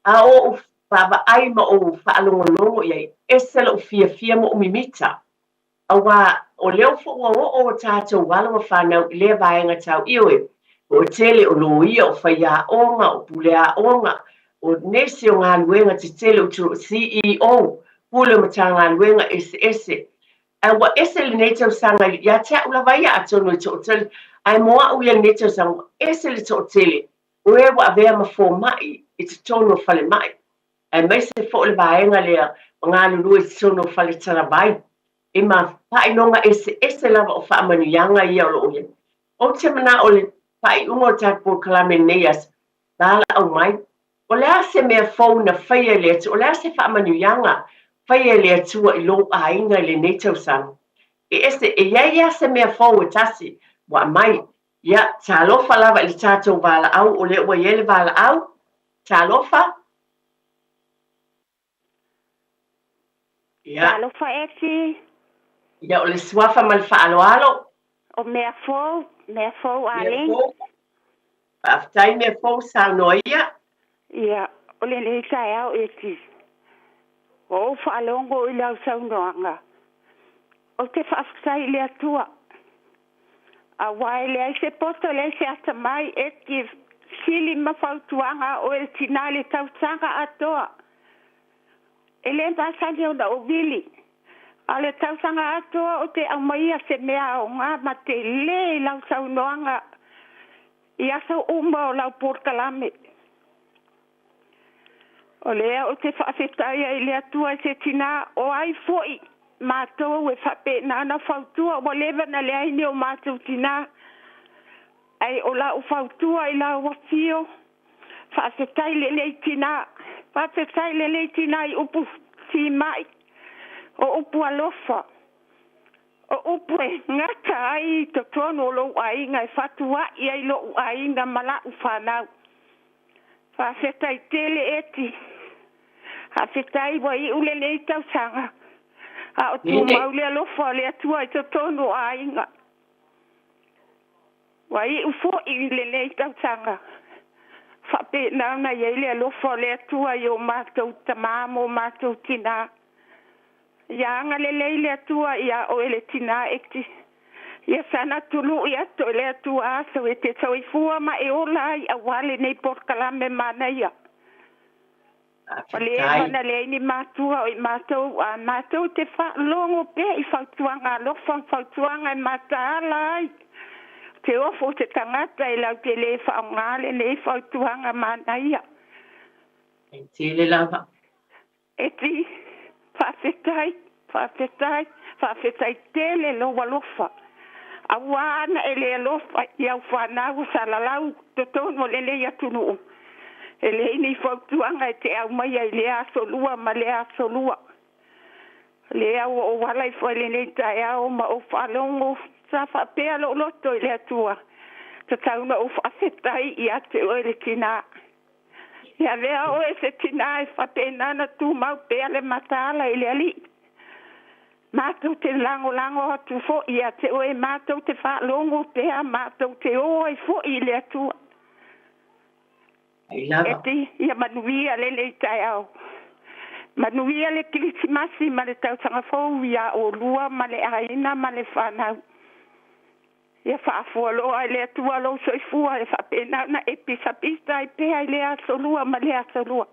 a o ou vaavaai ma ou faalogologo i ai, ese lou fiafia ma ou mimita. Aua o lea foi ua oo o tatou alo ma fanau i lea vaega tau ioe, o tele o loia, o faiaoga, o puleaoga, o nisi o galuega tetele o CEO, pule o Matagaluega eseese. Ae ua ese lenei tausaga ia te au lava ia, atonu e toatele, ae mo au ia lenei tausaga, ua ese le toatele o e ua avea ma fomai i totonu o falemai, aemaise foi le vaega lea ma galulue i totonu o fale talavai, i ma faailoga eseese lava o faamanuiaga ia o lo o i ai. Ou te manao le faaiuga o le tatou polokalame i lenei aso, valaau mai, o le a se mea fou na faia e le Atua, o le a se faamanuiaga faia e le Atua i lou aiga i lenei tausaga. E ese, e i ai lava se mea fou e tasi ua aumai. Ia, talofa lava i le tatou valaau, o lea ua i ai le valaau. Talofa. Ia. Talofa Eti. Ia, o le suafa ma le faaaloalo. O Meafou, Meafou Mea Arlene. fou. Faafetai Meafou, saunoa ia. Ia, o lenei taeao Eti, ua ou faalogo i lau saunoaga. Ou te faafetai i le Atua, aua e leai se poto, e leai se atamai Eti, sili ma fautuaga a oe le tinā i le tausaga atoa. E le masani ona ou vili, a o le tausaga atoa ou te aumaia se mea aoga ma telē i lau saunoaga i aso uma o lau polokalame. O lea ou te faafetai ai i le Atua i se tinā o ai foi matou e faapena ona fautua, ua leva ona leai ni o matou tinā, ae o lau fautua i lau afio, faafetai lenei tinā, faafetai lenei tinā i upu timai, o upu alofa. O upu e gata ai i totonu o lou aiga e fatua'i ai lo'u aiga ma la'u fanau. Faafetai tele Eti. Faafetai ua iu lenei tausaga a o tumau le alofa o le Atua i totonu o aiga. Ua iu fo'i i lenei tausaga. Faapena ona i ai le alofa o le Atua i o matou tamā ma o matou tinā. Ia agalelei le Atua iā oe le tinā Eti. Ia sana tulu'i atu e le Atua aso e te soifua ma e ola ai auā lenei polokalame manaia. Ua leva ona leai ni matua o i matou, a matou te faalogo pea i fautuaga alofa ma fautuaga e mataala ai te ofo o se tagata e latou te le faaaoga lenei fautuaga manaia. E tele lava. Eti, faafetai, faafetai, faafetai tele lou alofa. Auā ana e le alofa i au fanau o salalau totonu o lenei atunuu. E leai ni fautuaga e te aumaia i lea aso lua ma lea aso lua. Lea ua ou ala ifo i lenei taeao ma ou faalogo sa faapea lou loto i le Atua, tatau ona ou faafetai ia te oe le tinā. Ia avea oe se tinā e faapena ona tumau pea le mataala i le Alii. Matou te lagolago atu foi ia te oe, matou te faalogo pea, matou te o ai foi i le Atua. Ai lava. Eti, ia manuia lenei taeao. Manuia le Kerisimasi ma le tausaga fou iā olua ma le aiga ma le fanau. Ia faafualoa e le Atua lou soifua e faapena ona e pisapisa ai pea i lea aso lua ma lea aso lua.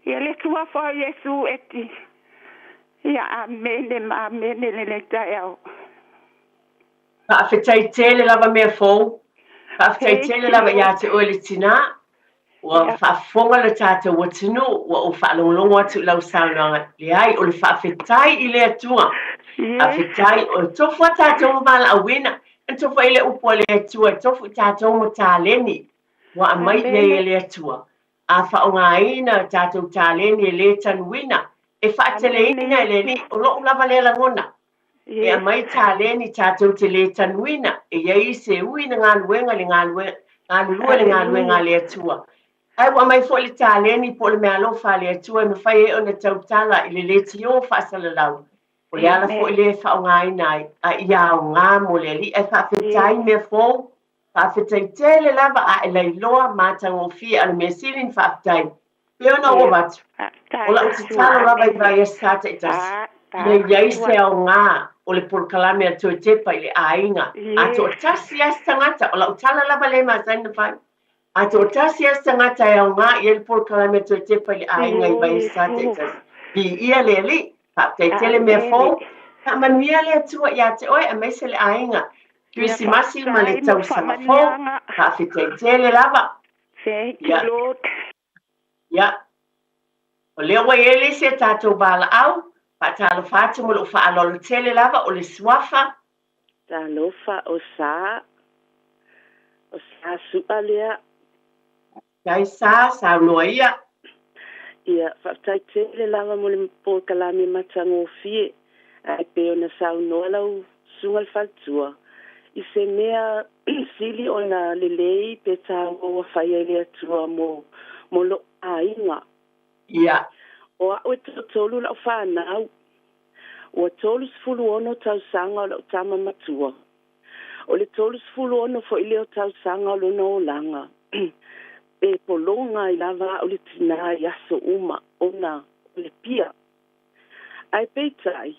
Ia le Suafa o Iesu Eti. Ia amene ma amene lenei taeao. Faafetai tele lava mea fou. Faafetai Thank tele you, lava ia Lord. te oe le tinā. Ua faafofoga le tatou atunuu, ua ou faalogologo atu i lau saunoaga. Leai, o le faafetai i le Atua. Faafetai, o le tofu a tatou ma valaauina. E tofu ai le upu a le Atua, e tofu i tatou ma taleni ua aumai i ai e le Atua. A faaaogaina tatou taleni e le tanuina, e faateleina e le Alii. O lou lava lea lagona. E aumai taleni tatou te le tanuina, e i ai se ui na galuega i le galuega, galulue i le galuega a le Atua. Ae ua aumai foi le taleni po o le meaalofa a le Atua e mafai ai ona tautala i le leitio faasalalau. O le ala foi lea e faaaogaina ai, a ia aoga mo le Alii. Ae faafetai mea fou, faafetai tele lava a e lailoa matagofie a o le mea sili na faafetai. Pei ona ou avatu, o lau tatalo lava i vaiaso sa taitasi, ina i ai se aoga o le polokalame a Toetepa i le aiga. A toatasi lava se tagata, o lau tala lava lea e masani ona fai, a toatasi lava se tagata e aoga i ai le polokalame a Toetepa i le aiga i vaiaso sa taitasi, viia le Alii, faafetai tele mea fou, faamanuia le Atua ia te oe aemaise le aiga. Kerisimasi ma le tausaga fou, faafetai tele lava. Thank you, Lord. Ia. O lea ua i ai le isi a tatou valaau, faatalofa atu ma lou faaaloalo tele lava, o le suafa. Talofa, o Sa. O Sa Su'a lea. Faafetai Sa, saunoa ia. Ia, faafetai tele lava mo le polokalame matagofie. Ae pei ona saunoa lau susuga le faletua, i se mea sili ona lelei pe taua ua faia e le Atua mo, mo lo'u aiga. Ia. O a'u e toatolu la'u fanau. Ua 36 tausaga o la'u tama matua. O le 36 foi lea o tausaga o lona olaga. E pologa ai lava a'u le tinā i aso uma ona o le pia. Ae peitai,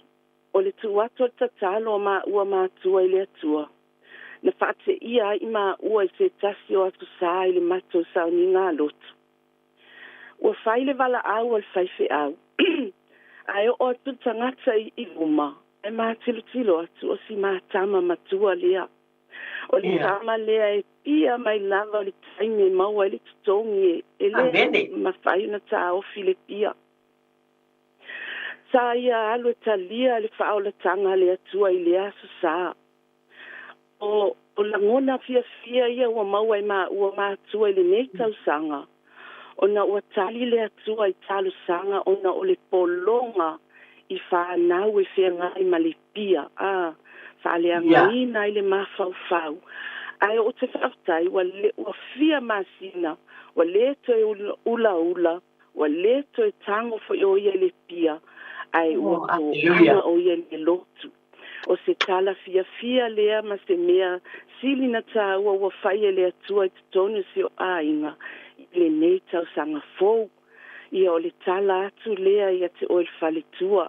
o le tuu atu o le tatalo a maua matua i le Atua, na faateia ai maua i se tasi o aso sa i le matou sauniga lotu. Ua fai le valaau a le faifeau, ae oo atu le tagata i luma, ae matilotilo atu o si ma tama matua lea. O le tama lea e pia mai lava o le taimi e maua ai le totogi e le mafai ona taofi le pia. Sa ia alu e talia le faaolataga a le Atua i lea aso sa. O, o lagona fiafia ia ua maua e maua matua i lenei tausaga, ona ua tali le Atua i talosaga ona o le pologa i fanau e feagai ma le pia a faaleagaina ai le mafaufau. Ae ou te faafetai ua le ua fia masina ua lē toe ulaula, ua lē toe tago foʻi o ia i le pia, ae ua toaga o ia i le lotu. O se tala fiafia lea ma se mea sili na tāua ua fai e le Atua i totonu o si o aiga i lenei tausaga fou. Ia o le tala atu lea ia te oe le faletua.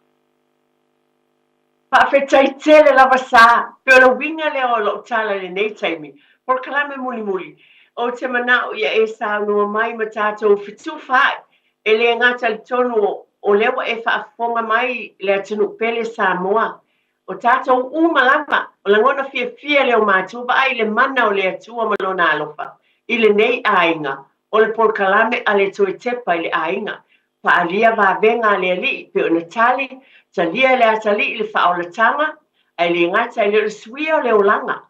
Faafetai tele lava Sa. Pei o le uiga lea o lou tala i lenei taimi. Polokalame mulimuli. Ou te manao ia e saunoa mai ma tatou fetufaai. E le gata i le tonu o lea ua e faafofoga mai le atunuu pele Samoa. O tatou uma lava, o lagona fiafia lea o matou vaai i le mana o le Atua ma Lona alofa i lenei aiga, o le polokalame a le Toe Tepa i le Aiga. Faaalia vavega a le Alii pei ona tali, talia e le Atalii le faaolataga, ae le gata i lea o le suia o le olaga.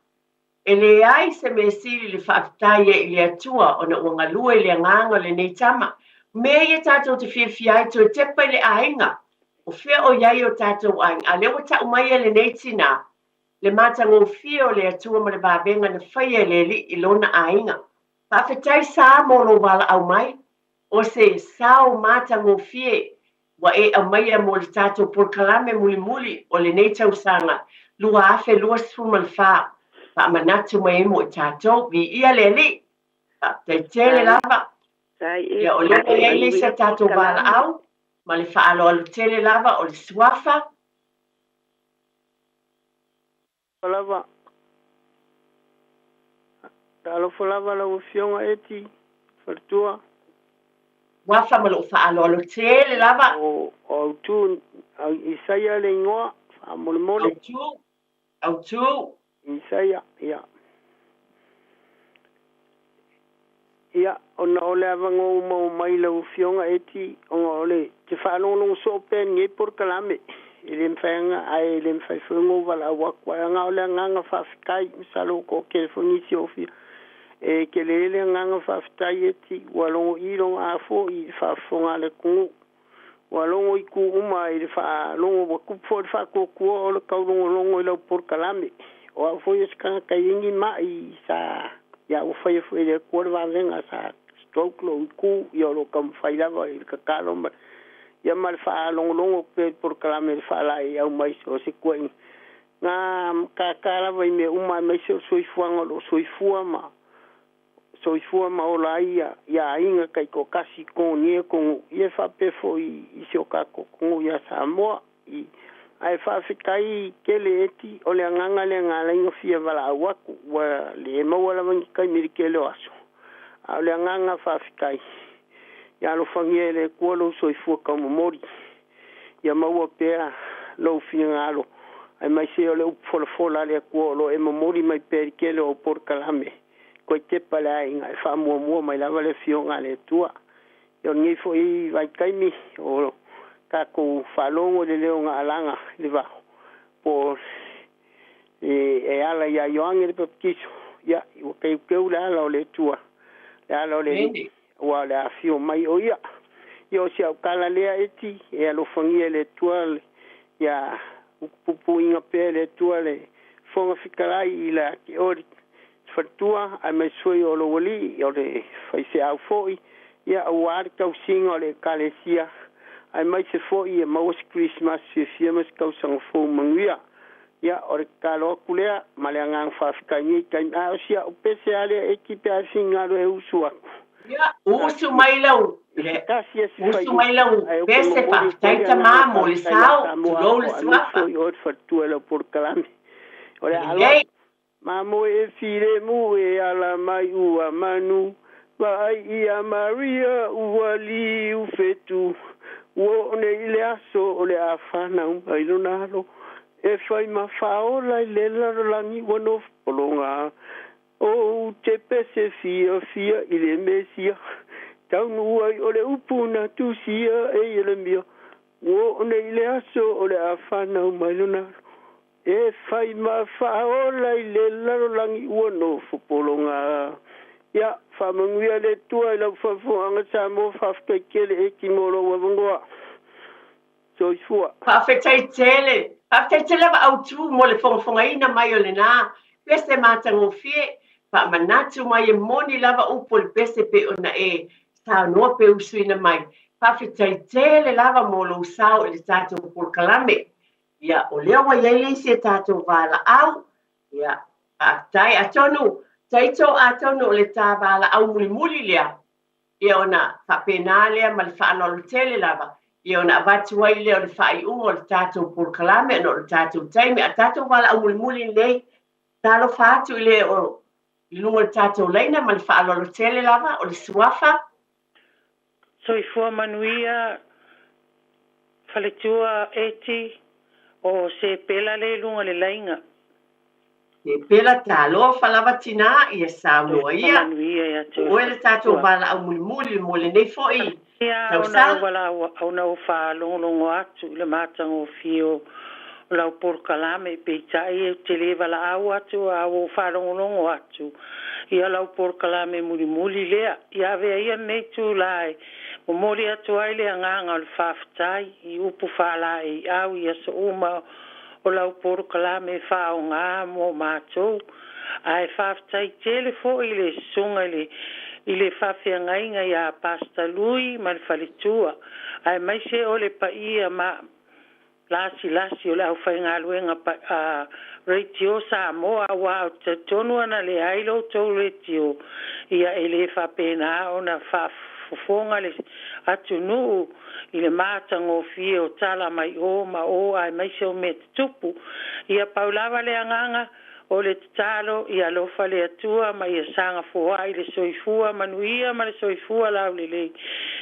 E leai se mea sili le faafetai ai i le Atua ona ua galue i le agaga o lenei tama. O mea ia tatou te fiafia ai, toe tepa i le aiga. O fea o i ai o tatou aiga? A o lea ua tau mai e lenei tinā le matagofie o le Atua ma le vavega na faia e le Alii i lona aiga. Faafetai Sa mo lou valaau mai. O se sao matagofie ua e aumaia mo le tatou polokalame mulimuli o lenei tausaga 2024. Faamanatu mai ai mo i tatou. Viia le Alii! Faafetai tele lava. Ia, o lea ua i ai le isi a tatou valaau, ma le faaaloalo tele lava o le Suafa. Lava. Talofa lava lau Afioga Eti Faletua. Suafa ma lou faaaloalo tele lava. O Autu Isaia le igoa, faamolemole. Autu, Autu. Isaia, ia. Ia, ona o le avanoa ua maua mai lau Afioga Eti, ona o le te faalogologo soo pea i lenei polokalame, e le mafai ona, ae e le mafai foi ona ou valaau atu, ae ona o le agaga faafetai, masalo ua toatele foi nisi o fia, e tele le agaga faafetai Eti, ua logoii lona afo'i i le faafofoga a le atunuu, ua logo itu uma i le faalogo, ua tupu foi le faatuatua o le taulogologo i lau polokalame. O au foi o se tagata e i ai ni ma'i sa, ia ua faia foi e le Atua le vavega sa stroke lou itu, ia o lo o taumafai lava i le tatalo ma, ia ma le faalogologo pea i le polokalame i le faalaeiau mai so o se tuuaiga na matata lava i mea uma aemaise o le soifuaga o lo o soifua ma soifua ma ola ai ia aiga taitoatasi i totonu o atunuu, ia faapea foi i si o tatou atunuu ia Samoa. Ae faafetai tele Eti, o le agaga lea na ala ai ona fia valaau atu, ua le maua lava ni taimi i le tele o aso, a o le agaga faafetai, ia alofagia e le Atua lou soifua taumomoli, ia maua pea lou finagalo, aemaise o le upu folafola a le Atua o lo o e momoli mai pea i le tele o au polokalame. Toe tepa le aiga e faamuamua mai lava le Afioga a le Atua. Ia o lenei foi vaitaimi o tatou faalogo i le leo na alaga i le vao, po o e ala ia Ioane le Papatiso, ia ua teuteu le ala o le Atua, le ala o le Alii, aua o le afio mai o ia. Ia o si au tala lea Eti, e alofagia e le Atua ia utupupuina pea e le Atua le Fofoga Fetalai i le ate oe le faletua, aemaise foi o lou alii, o le faifeau foi, ia aua le tausiga o le Ekalesia, aemaise foi ia maua se Kerisimasi fiafia ma se tausaga fou manuia. Ia, o le tatalo atu lea ma le agaga faafetai i lenei taimi. A o si au pese lava lea Eti pe a e finagalo e usu atu. Ia, usu mai lau, E tasi e si usu mai faiupu, lau ae ou te pese, momoli atu ai faafetai le tamā agaga mo le faafetai ia sao, Samoa tulou le atoa, aemaise suafa. foi oe le faletua i lau polokalame. O le a alo Lelei. atu. Mamoe e filemu e ala mai ua manu, vaai ia Maria ua liu fetu, ua oo nei i le aso o le a fanau mai lona alo, e fai ma faaola i le lalolagi ua nofo pologa. Ou te pese fiafia i le Mesia, taunuu ai o le upu na tusia e Ieremia, ua oo nei i le aso o le a fanau mai lona alo, e fai ma faaola i le lalolagi ua nofo pologa. Ia, faamanuia le Atua i lau faafofoga Samoa, faafetai tele Eti mo lou avanoa. Soifua. Faafetai tele. Faafetai tele lava Autu mo le fogafogaina mai o lena pese matagofie. Faamanatu mai e moni lava upu o le pese pei ona e saunoa pe usuina mai. Faafetai tele lava mo lou sao i le tatou polokalame. Ia, o lea ua i ai le isi a tatou valaau. Ia, faafetai. Atonu, Taito, atonu o le ta valaau mulimuli lea, ia ona faapena lea ma le faaaloalo tele lava, ia ona avatu ai lea o le faaiuga o le tatou polokalame ona o le tatou taimi. A tatou valaau mulimuli lenei, talofa atu i le o i luga o le tatou laina ma le faaaloalo tele lava, o le suafa. Soifua manuia faletua Eti o Sepela le luga le laiga. Sepela talofa lava tinā ia saunoa Soifua ia. manuia ia te O oe oe le tatou faletua. valaau mulimuli mo lenei foi Ia ona ou tausaga. valaau ona ou faalogologo atu i le matagofie o lau polokalame peitai ou te le valaau atu a ua ou faalogologo atu ia lau polokalame mulimuli lea. Ia avea ia lenei itulā e momoli atu ai le agaga o le faafetai i upu faalaeiau i aso uma o lau polokalame e faaaogā mo matou. Ae faafetai tele foi i le susuga i le i le faafeagaiga iā Pastor Lui ma le faletua, aemaise o le paia ma lasilasi o le aufaigaluega pa a Leitio Samoa, aua ou te talitonu ana leai lo outou leitio, ia e le faapena ona faafofoga le atunuu i le matagofie o tala mai o ma o aemaise o mea tutupu. Ia pau lava le agaga o le tatalo, ia alofa le Atua ma ia saga foai le soifua manuia ma le soifua laulelei,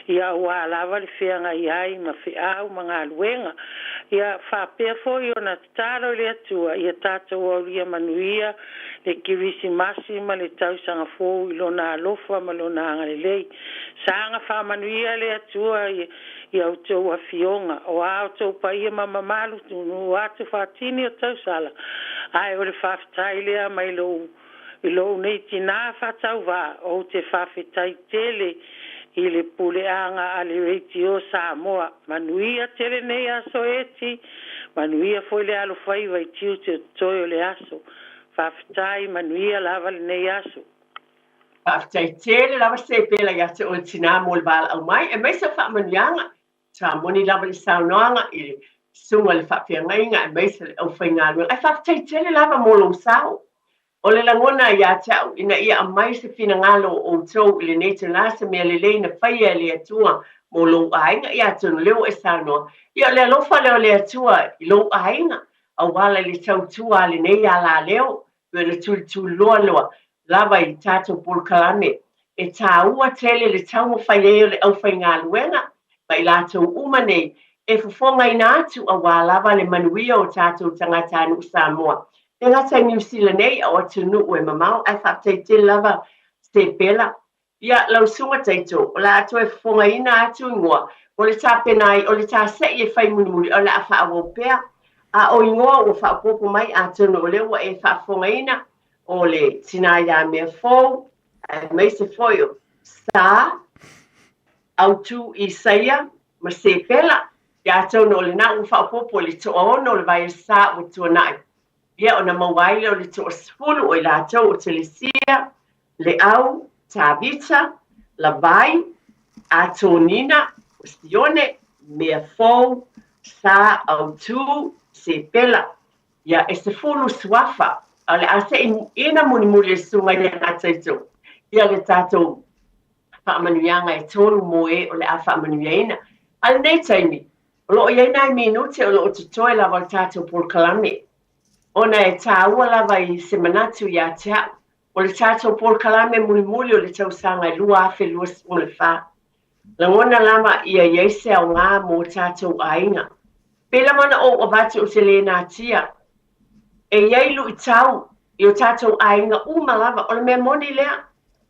ia auā lava le feagai ai ma feau ma galuega. Ia faapea foi ona tatalo i le Atua ia tatou aulia manuia le Kerisimasi ma le tausaga fou i Lona alofa ma Lona agalelei. Saga faamanuia le Atua i a outou afioga, o a outou paia ma mamalu tuunuu atu faatini o tausala, ae o le faafetai lea mai lou i lou nei tinā faatauvā, ou te faafetai tele i le puleaga a le Leitio Samoa. Manuia tele nei aso Eti, manuia foi le alofaiva i tiute o totoe o le aso. Faafetai, manuia lava lenei aso. Faafetai tele lava Sepela ia te oe tinā mo le valaau mai, aemaise o faamanuiaga. Sa moni lava le saunoaga i le susuga i le faafeagaiga aemaise le aufaigaluega. Ae faafetai tele lava mo lou sao. O le lagona ia te au ina ia aumai se finagalo o outou i lenei itulā, se mea lelei na faia e le Atua mo lou aiga, ia atonu lea ua e saunoa, ia o le alofa lea o le Atua i lou aiga, auala i le tautua a lenei alaleo, pei ona tulituliloa lava i tatou polokalame. E tāua tele le taumafai ai o le aufaigaluega ma i latou uma nei e fofogaina atu auā lava le manuia o tatou tagatanuu Samoa. E gata i Niu Sila nei a o atunuu e mamao ae faafetai tele lava Sepela Ia, lau Susuga Taito, o le a toe fofogaina atu igoa o le tapena ai, o le tasei e fai mulimuli, o le a faaauau pea. A o igoa ua faaopoopo mai, atonu o lea ua e faafofogaina, o le Tina ia Meafou, aemaise foi o Sa, Autu Isaia ma Sepela. Ia, atonu o lena ua faaopoopo i le toaono o le vaiaso ua tuanai. Ia, ona maua ai lea o le toasefulu o i latou o Telesia, Leau, Tavita, Lavai, Atonina, o Sione, Meafou, Sa, Autu, Sepela. Ia, e sefulu suafa, a o le a se i ina mulimuli e susuga ia Taito, ia le tatou faamanuiaga e tolu mo e o le a faamanuiaina. A lenei taimi, o lo o i ai nai minute o lo o totoe lava o le tatou polokalame, ona e tāua lava i se manatu ia te au, O le tatou polokalame mulimuli o le tausaga e 2024. Lagona lava ia i ai se aoga mo tatou aiga. Pei lava ona ou avatu ou te le natia. E i ai luitau i o tatou aiga uma lava, o le mea moni lea.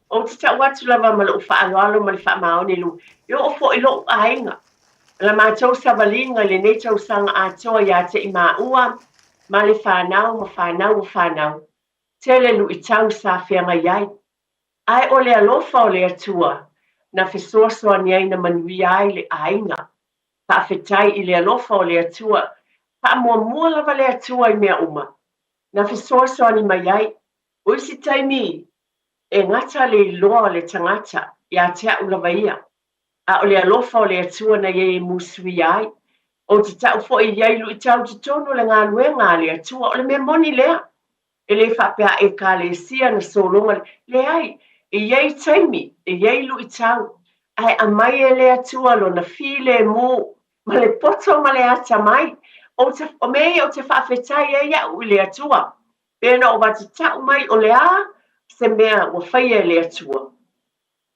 Ou te tau atu lava ma lou faaaloalo ma le faamaoni i lou, e oo foi i lou aiga. La matou savaliga i lenei tausaga atoa ia te i maua ma le fanau ma fanau o fanau. Tele luitau sa feagai ai, ae o le alofa o le Atua na fesoasoani ai na manuia ai le aiga. Faafetai i le alofa o le Atua. Faamuamua lava le Atua i mea uma na fesoasoani mai ai. O isi taimi e gata le iloa o le tagata ia te a'u lava ia, a o le alofa o le Atua na i ai e musuia ai. Ou te ta'u foi i ai luitau i totonu o le galuega a le Atua. O le mea moni lea. E le faapea a Ekalesia na sologa le, leai, e i ai taimi, e i ai luitau, ae aumai e le Atua Lona filemu ma le poto ma le atamai. Ou te, o mea ia ou te faafetai ai au i le Atua, pei ona ou avatu ta'u mai o le a se mea ua faia e le Atua.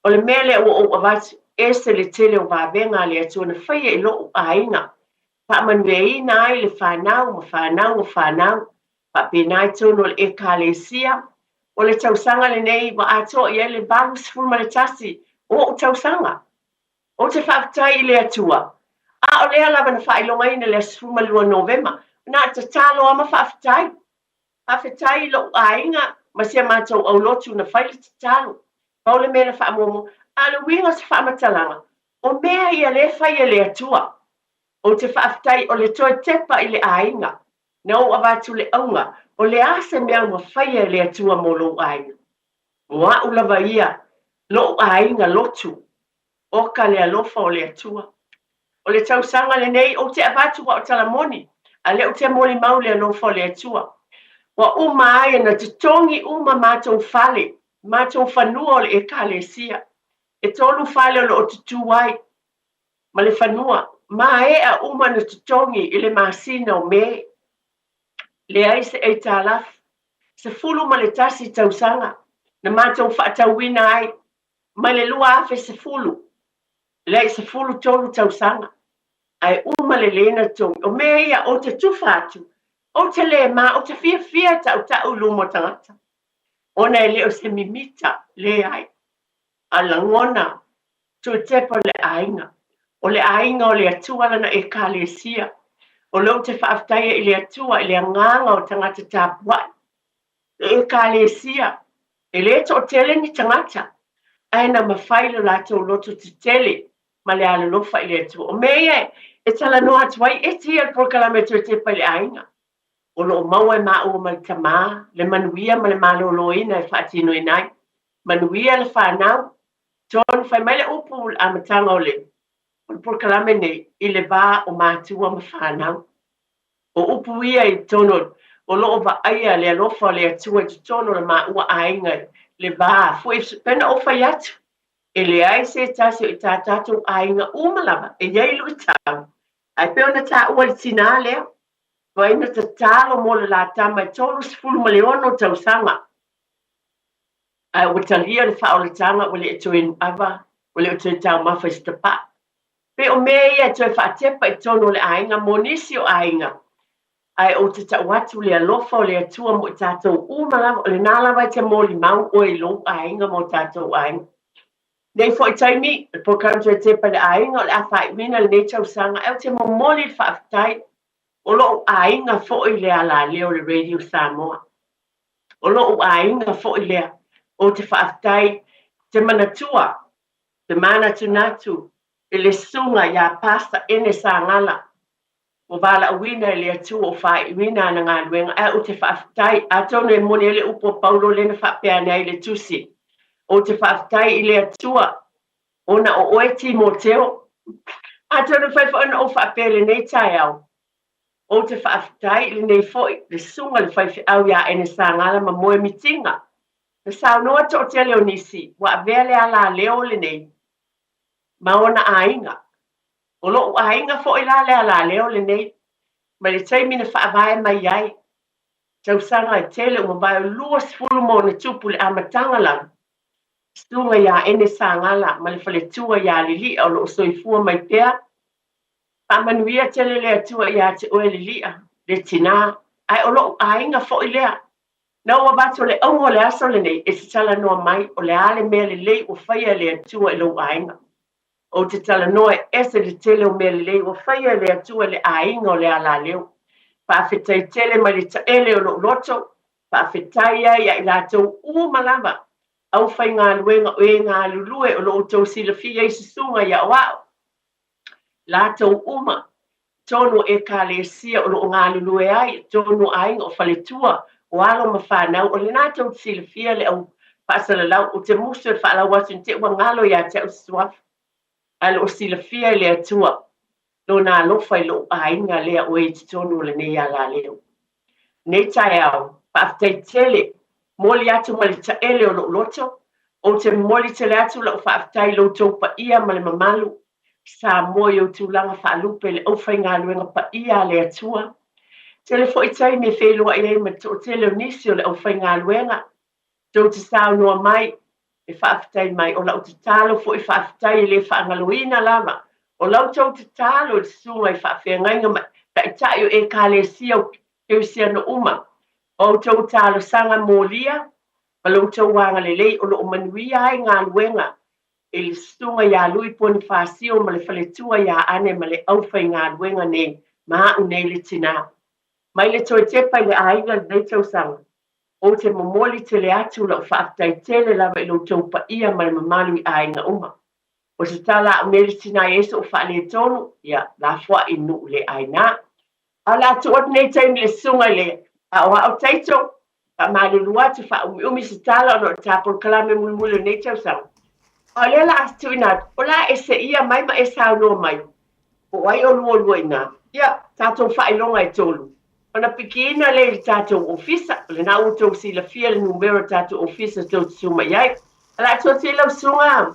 O le mea lea ua ou avatu, ese le tele o vavega a le Atua na faia i lo'u aiga, faamanuiaina ai le fanau ma fanau o fanau, faapena i totonu o le Ekalesia. O le tausaga lenei ua atoa i ai le 81 o o'u tausaga. Ou te faafetai i le Atua, a o lea lava na faailogaina i le aso 12 Novema, na tatalo lava ma faafetai. Faafetai i lo'u aiga ma si a matou aulotu na fai le tatalo. Pau le mea na faamuamua, a o le uiga o se faamatalaga, o mea ia lea e fai e le Atua. Ou te faafetai o le toe tepa i le aiga, na ou avatu le auga, o le a se mea ua faia e le Atua mo lou aiga? Mo a'u lava ia, lo'u aiga lotu, oka le alofa o le Atua. O le tausaga lenei ou te avatu ua o tala moni, a lea ou te molimau le alofa o le Atua. Ua uma ai ona totogi uma matou fale, matou fanua o le Ekalesia. E tolu fale o lo o tutū ai ma le fanua, maea uma ona totogi i le masina o Me. Leai se aitalafu. 11 tausaga na matou faatauina ai mai le 2010, leai 13 tausaga, ae uma lelei na totogi. O mea ia ou te tufa atu, ou te le ma, ou te fiafia e tautau i luma o tagata, ona e le o se mimita, leai, a lagona Tuitepa o le aiga. O le aiga o le Atua lana Ekalesia. O lea ou te faafetaia i le Atua i le agaga o tagata tapuai. Le Ekalesia, e le toatele ni tagata, ae na mafai lo latou loto tetele ma le alolofa i le Atua. O mea ia e talanoa atu ai, e tia le polokalame a Tuitepa i le aiga. O lo o maua e maua ma le Tama le manuia ma le maloloina e faatinoina ai. Manuia le fanau. Tonu, fai mai le upu i le amataga o le polokalame nei i le va o matua ma fanau. O upu ia i totonu o lo o vaaia le alofa o le Atua i totonu o le maua aiga i le va foi, pei ona ou fai atu, e leai se tasi o i tā tātou aiga uma lava e i ai luitau, ae pei ona taua i le tinā lea, fai na tatalo mo le la tama e 36 tausaga. Ae ua talia le faaolataga ua le toe ava, ua le toe taumafa i se tapaa. Pei o mea ia e toe faatepa i totonu o le aiga mo nisi o aiga, ae ou te tau atu le alofa o le Atua mo i tatou uma lava, o lena lava e te molimau oe i lou aiga ma o tatou aiga. Nei foi taimi, o le polokalame toe tepa i le aiga o le a faaiuina lenei tausaga, ae ou te momoli le faafetai, o lou aiga foi le alaleo o le Radio Samoa. O lou aiga foi lea. Ou te faafetai te manatua, te manatunatu i le susuga ia Pastor Ene Sagala ua valaauina e le Atua o faaiuina ana galuega, ae ou te faafetai, atonu e moni ai le upu a Paulo lea na faapea ane ai i le tusi, Ou te faafetai i le Atua ona o oe Timoteo. Atonu e fai foi ona ou faapea i lenei taeao, Ou te faafetai i lenei foi le susuga i le faifeau ia Ene Sagala ma Moe Mitinga. Na saunoa toatele o nisi ua avea le alaleo lenei ma ona aiga. O lo'u aiga foi la le alaleo lenei mai le taimi na faavae mai ai. Tausaga e tele ua mavae o 20 ma ona tupu i le amataga lava. Susuga ia Ene Sagala ma le faletua ia Lili'a o lo o soifua mai pea. Faamanuia tele le Atua ia te oe Lili'a, le tinā, ae o lo'u aiga foi lea. Na ou avatu o le auga o le aso lenei e te talanoa mai o le a le mea lelei ua faia e le Atua i lou aiga. Ou te talanoa e ese le tele o mea lelei ua faia e le Atua i le aiga o le alaleo. Faafetai tele mai le taele o lou loto, faafetai ai ia i latou uma lava aufaigaluega o e galulue o lo outou silafia i susuga i aoao. Latou uma, tonu o Ekalesia o lo o galulue ai, tonu o aiga o faletua, o alo ma fanau, o lena tou te silafia le au faasalalau, ou te musu e faalau atu ne i te i ua galo ia te au se suafa, ae lo o silafia e le Atua Lona alofa i lou aiga lea o e i totonu o lenei alaleo. Nei taeao, faafetai tele, momoli atu ma le taele o lou loto, ou te momoli tele atu lau faafetai i lo outou paia ma le mamalu, Samoa i ou tulaga faalupe le aufaigaluega paia a le Atua. Tele foi taimi e feiloai ai ma le toatele o nisi o le aufaigaluega, tou te saunoa mai, e faafetai mai. O lau tatalo foi faafetai e le faagaloina lava o la outou tatalo i le susuga i faafeagaiga ma taitai o Ekalesia o Kerisiano uma, o a outou talosaga molia ma lo outou agalelei o lo o manuia ai galuega i le susuga ia Lui Ponifasio ma le faletua ia Ane ma le aufaigaluega nei ma a'u nei le tinā. Mai le toe tepa i le aiga i lenei tausaga, ou te momoli tele atu lau faafetai tele lava i lo outou paia ma le mamalu i aiga uma. O se tala a'u nei le tinā e i ai so'u faaletonu, ia, lafoai i nuu le aina. A o le a tuu atu nei taimi i le susuga i le Aoao Taito, faamalulu atu, faaumiumi se tala ona o le ta polokalame mulimuli o lenei tausaga. A o lea la a tuuina atu, o le a e seia mai ma e saunoa mai, po o ai o luolua i ina. Ia, tatou faailoga e tolu, ona pikiina lea i le tatou ofisa. O lena ua outou silafia le numera o le tatou ofisa tou te susu mai ai. O le a tuu atu i lau susuga.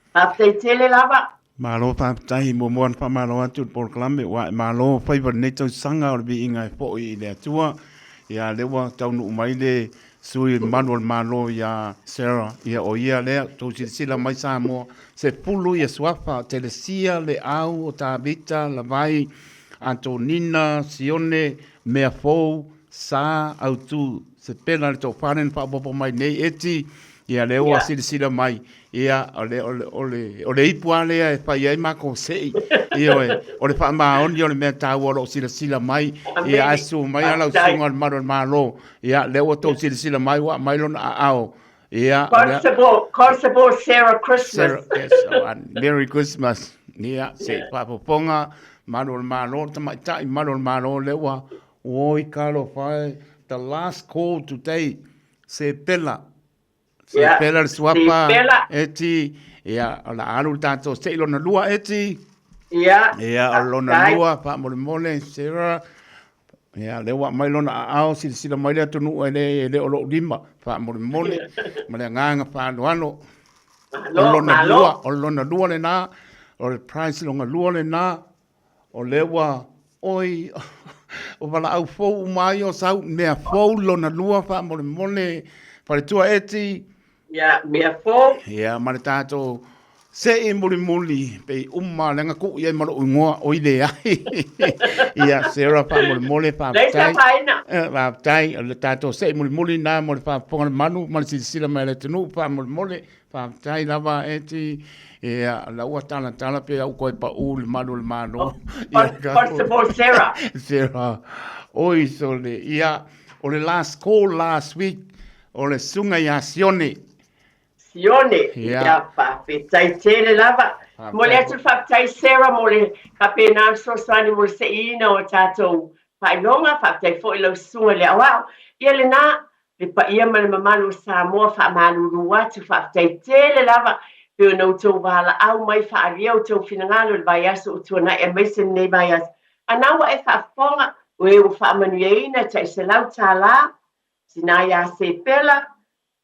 Faafetai tele lava. Malo faafetai, muamua ona faamalo atu i le polokalame ua ae malo faiva i lenei tausaga o le viiga e foi i le Atua. Ia lea ua taunuu mai le sui mamalu o le Malo ia Sarah, ia o ia lea, tou silasila mai Samoa, 10 ia suafa, Telesia, Leau, o Tavita, Lavai, Antonina, Sione, Meafou, Sa, Autu, Sepela le tofa lea na faaopoopo mai nei Eti, ia lea ua silasila mai, ia o le, o le, o le, o le ipu lava lea e fai ai matou sei, ioe, o le faamaoni o le mea taua o lo o silasila mai, ia ae susu mai lava lau susuga i le malu o le Malo, ia lea ua outou silasila mai ua aumai lona aao, ia, o lea, Constable, Constable Sarah Christmas. Sarah, yes, oh, Merry Christmas. Ia, se i faafofoga, malu o le Malo, le tamaitai malu o le Malo, lea ua Oi talofa e, the last call today, Sepela. Sepela le suafa, Eti, ia, o le a alu le tatou sei lona lua, Eti. Ia. Ia, o lona lua, faamolemole, Sarah. Ia, lea ua aumai lona aao, silasila mai le atunuu e le, e le o lou lima, faamolemole, ma le agaga faaaloalo. O lona lua, o lona lua lena, o le prize lona lua lena, O lea ua, oi, o valaau fou uma ai o sau, mea fou lona lua faamolemole, faletua Eti. Ia, mea fou. Ia, ma le tatou se'i mulimuli, pei uma leaga tuu i ai ma lou igoa, oi leai. Ia, Sarah faamolemole, faafetai. Faafetai, o le tatou se'i mulimuli na mo le faafofoga a le malu ma le silasila mai a le atunuu faamolemole. Faafetai lava Eti, ia la ua talatala pe au koe pau le malu o le Malo. Constable Sarah. Sarah. Oi sole, ia, o le last call last week, o le susuga ia Sione. Sione, ia, faafetai tele lava. Momoli atu le faafetai Sarah mo le faapena le fesoasoani mo le seiina o tatou faailoga, faafetai foi i lau susuga i le aoao. Ia lena, Le paia ma le mamalu o Samoa faamalulu atu, faafetai tele lava pei ona outou valaau mai faaalia outou finagalo i le vaiaso ua tuanai aemaise lenei vaiaso. Ana ua e faafofoga, o e ua faamanuiaina e tai $100, tina ia Sepela,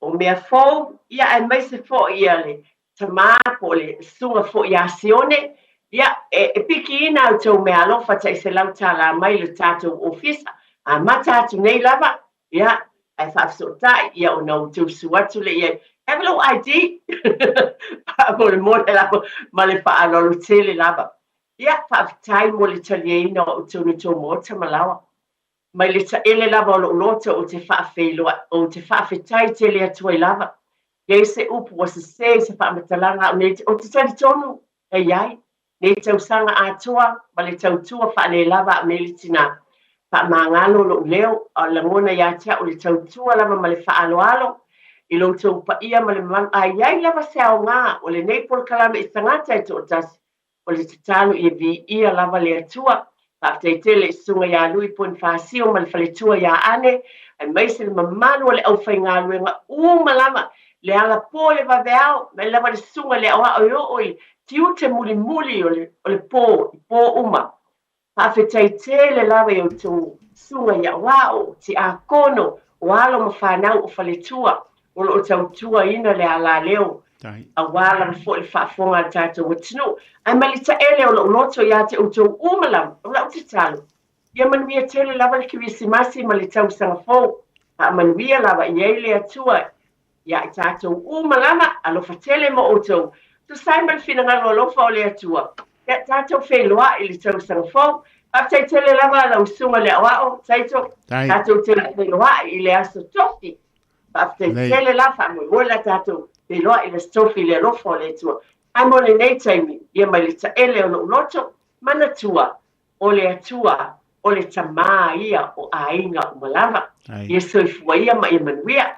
o mea fou, ia aemaise foi ia le tama po o le susuga foi ia Sione, ia, e pikiina a outou meaalofa tai $100 mai le tatou ofisa, amata atu nei lava, Ia, ae faafesootai, ia ona outou susu atu lea i ai, Ave lou ID! Faamolemole lava ma le faaaloalo tele lava. Ia, faafetai mo le taliaina o outou nei tou maota ma laoa. Mai le taele lava o lou loto ou te faafeiloai, ou te faafetai tele atu ai lava. Leai se upu ua sese i se faamatalaga au nei, ou te talitonu e i ai. Nei tausaga atoa ma le tautua faalelava a nei le tinā. Faamagalo lou leo, a o le lagona ia te au le tautua lava ma le faaaloalo i lo outou paia ma le mamalu. A i ai lava se aoga o lenei polokalame i tagata e toatasi, O le tatalo ia viia lava le Atua. Faafetai tele i Susuga ia Lui Ponifasio ma le faletua ia Ane, aemaise le mamalu o le aufaigaluega uma lava, le alapo le vaveao, mai lava le susuga i le aoao e oo i tiute mulimuli o le, o le po, i po uma. Faafetai tele lava i outou susuga i aoao, o tiakono, o alo ma fanau o faletua o lo o tautuaina le alaleo aua lava foi le faafofoga a le tatou atunuu. Ae ma le taele o lou loto ia te outou uma lava, o lau tatalo, ia manuia tele lava le Kerisimasi ma le tausaga fou. Faamanuia lava i ai le Atua ia i tatou uma lava, alofa tele mo outou. Tusa ai ma le finagalo alofa o le Atua, ia tatou feiloai i le tausaga fou. Faafetai tele lava lau susuga i le aoao, Taito, tatou te feiloai i le aso Tofi. Faafetai tele la, faamoemoe la tatou feiloai i le aso Tofi i le alofa o le Atua. Ae mo lenei taimi, ia mai le taele o lou loto, manatua, o le Atua, o le Tamā ia o aiga uma lava. Ia soifua ia ma ia manuia.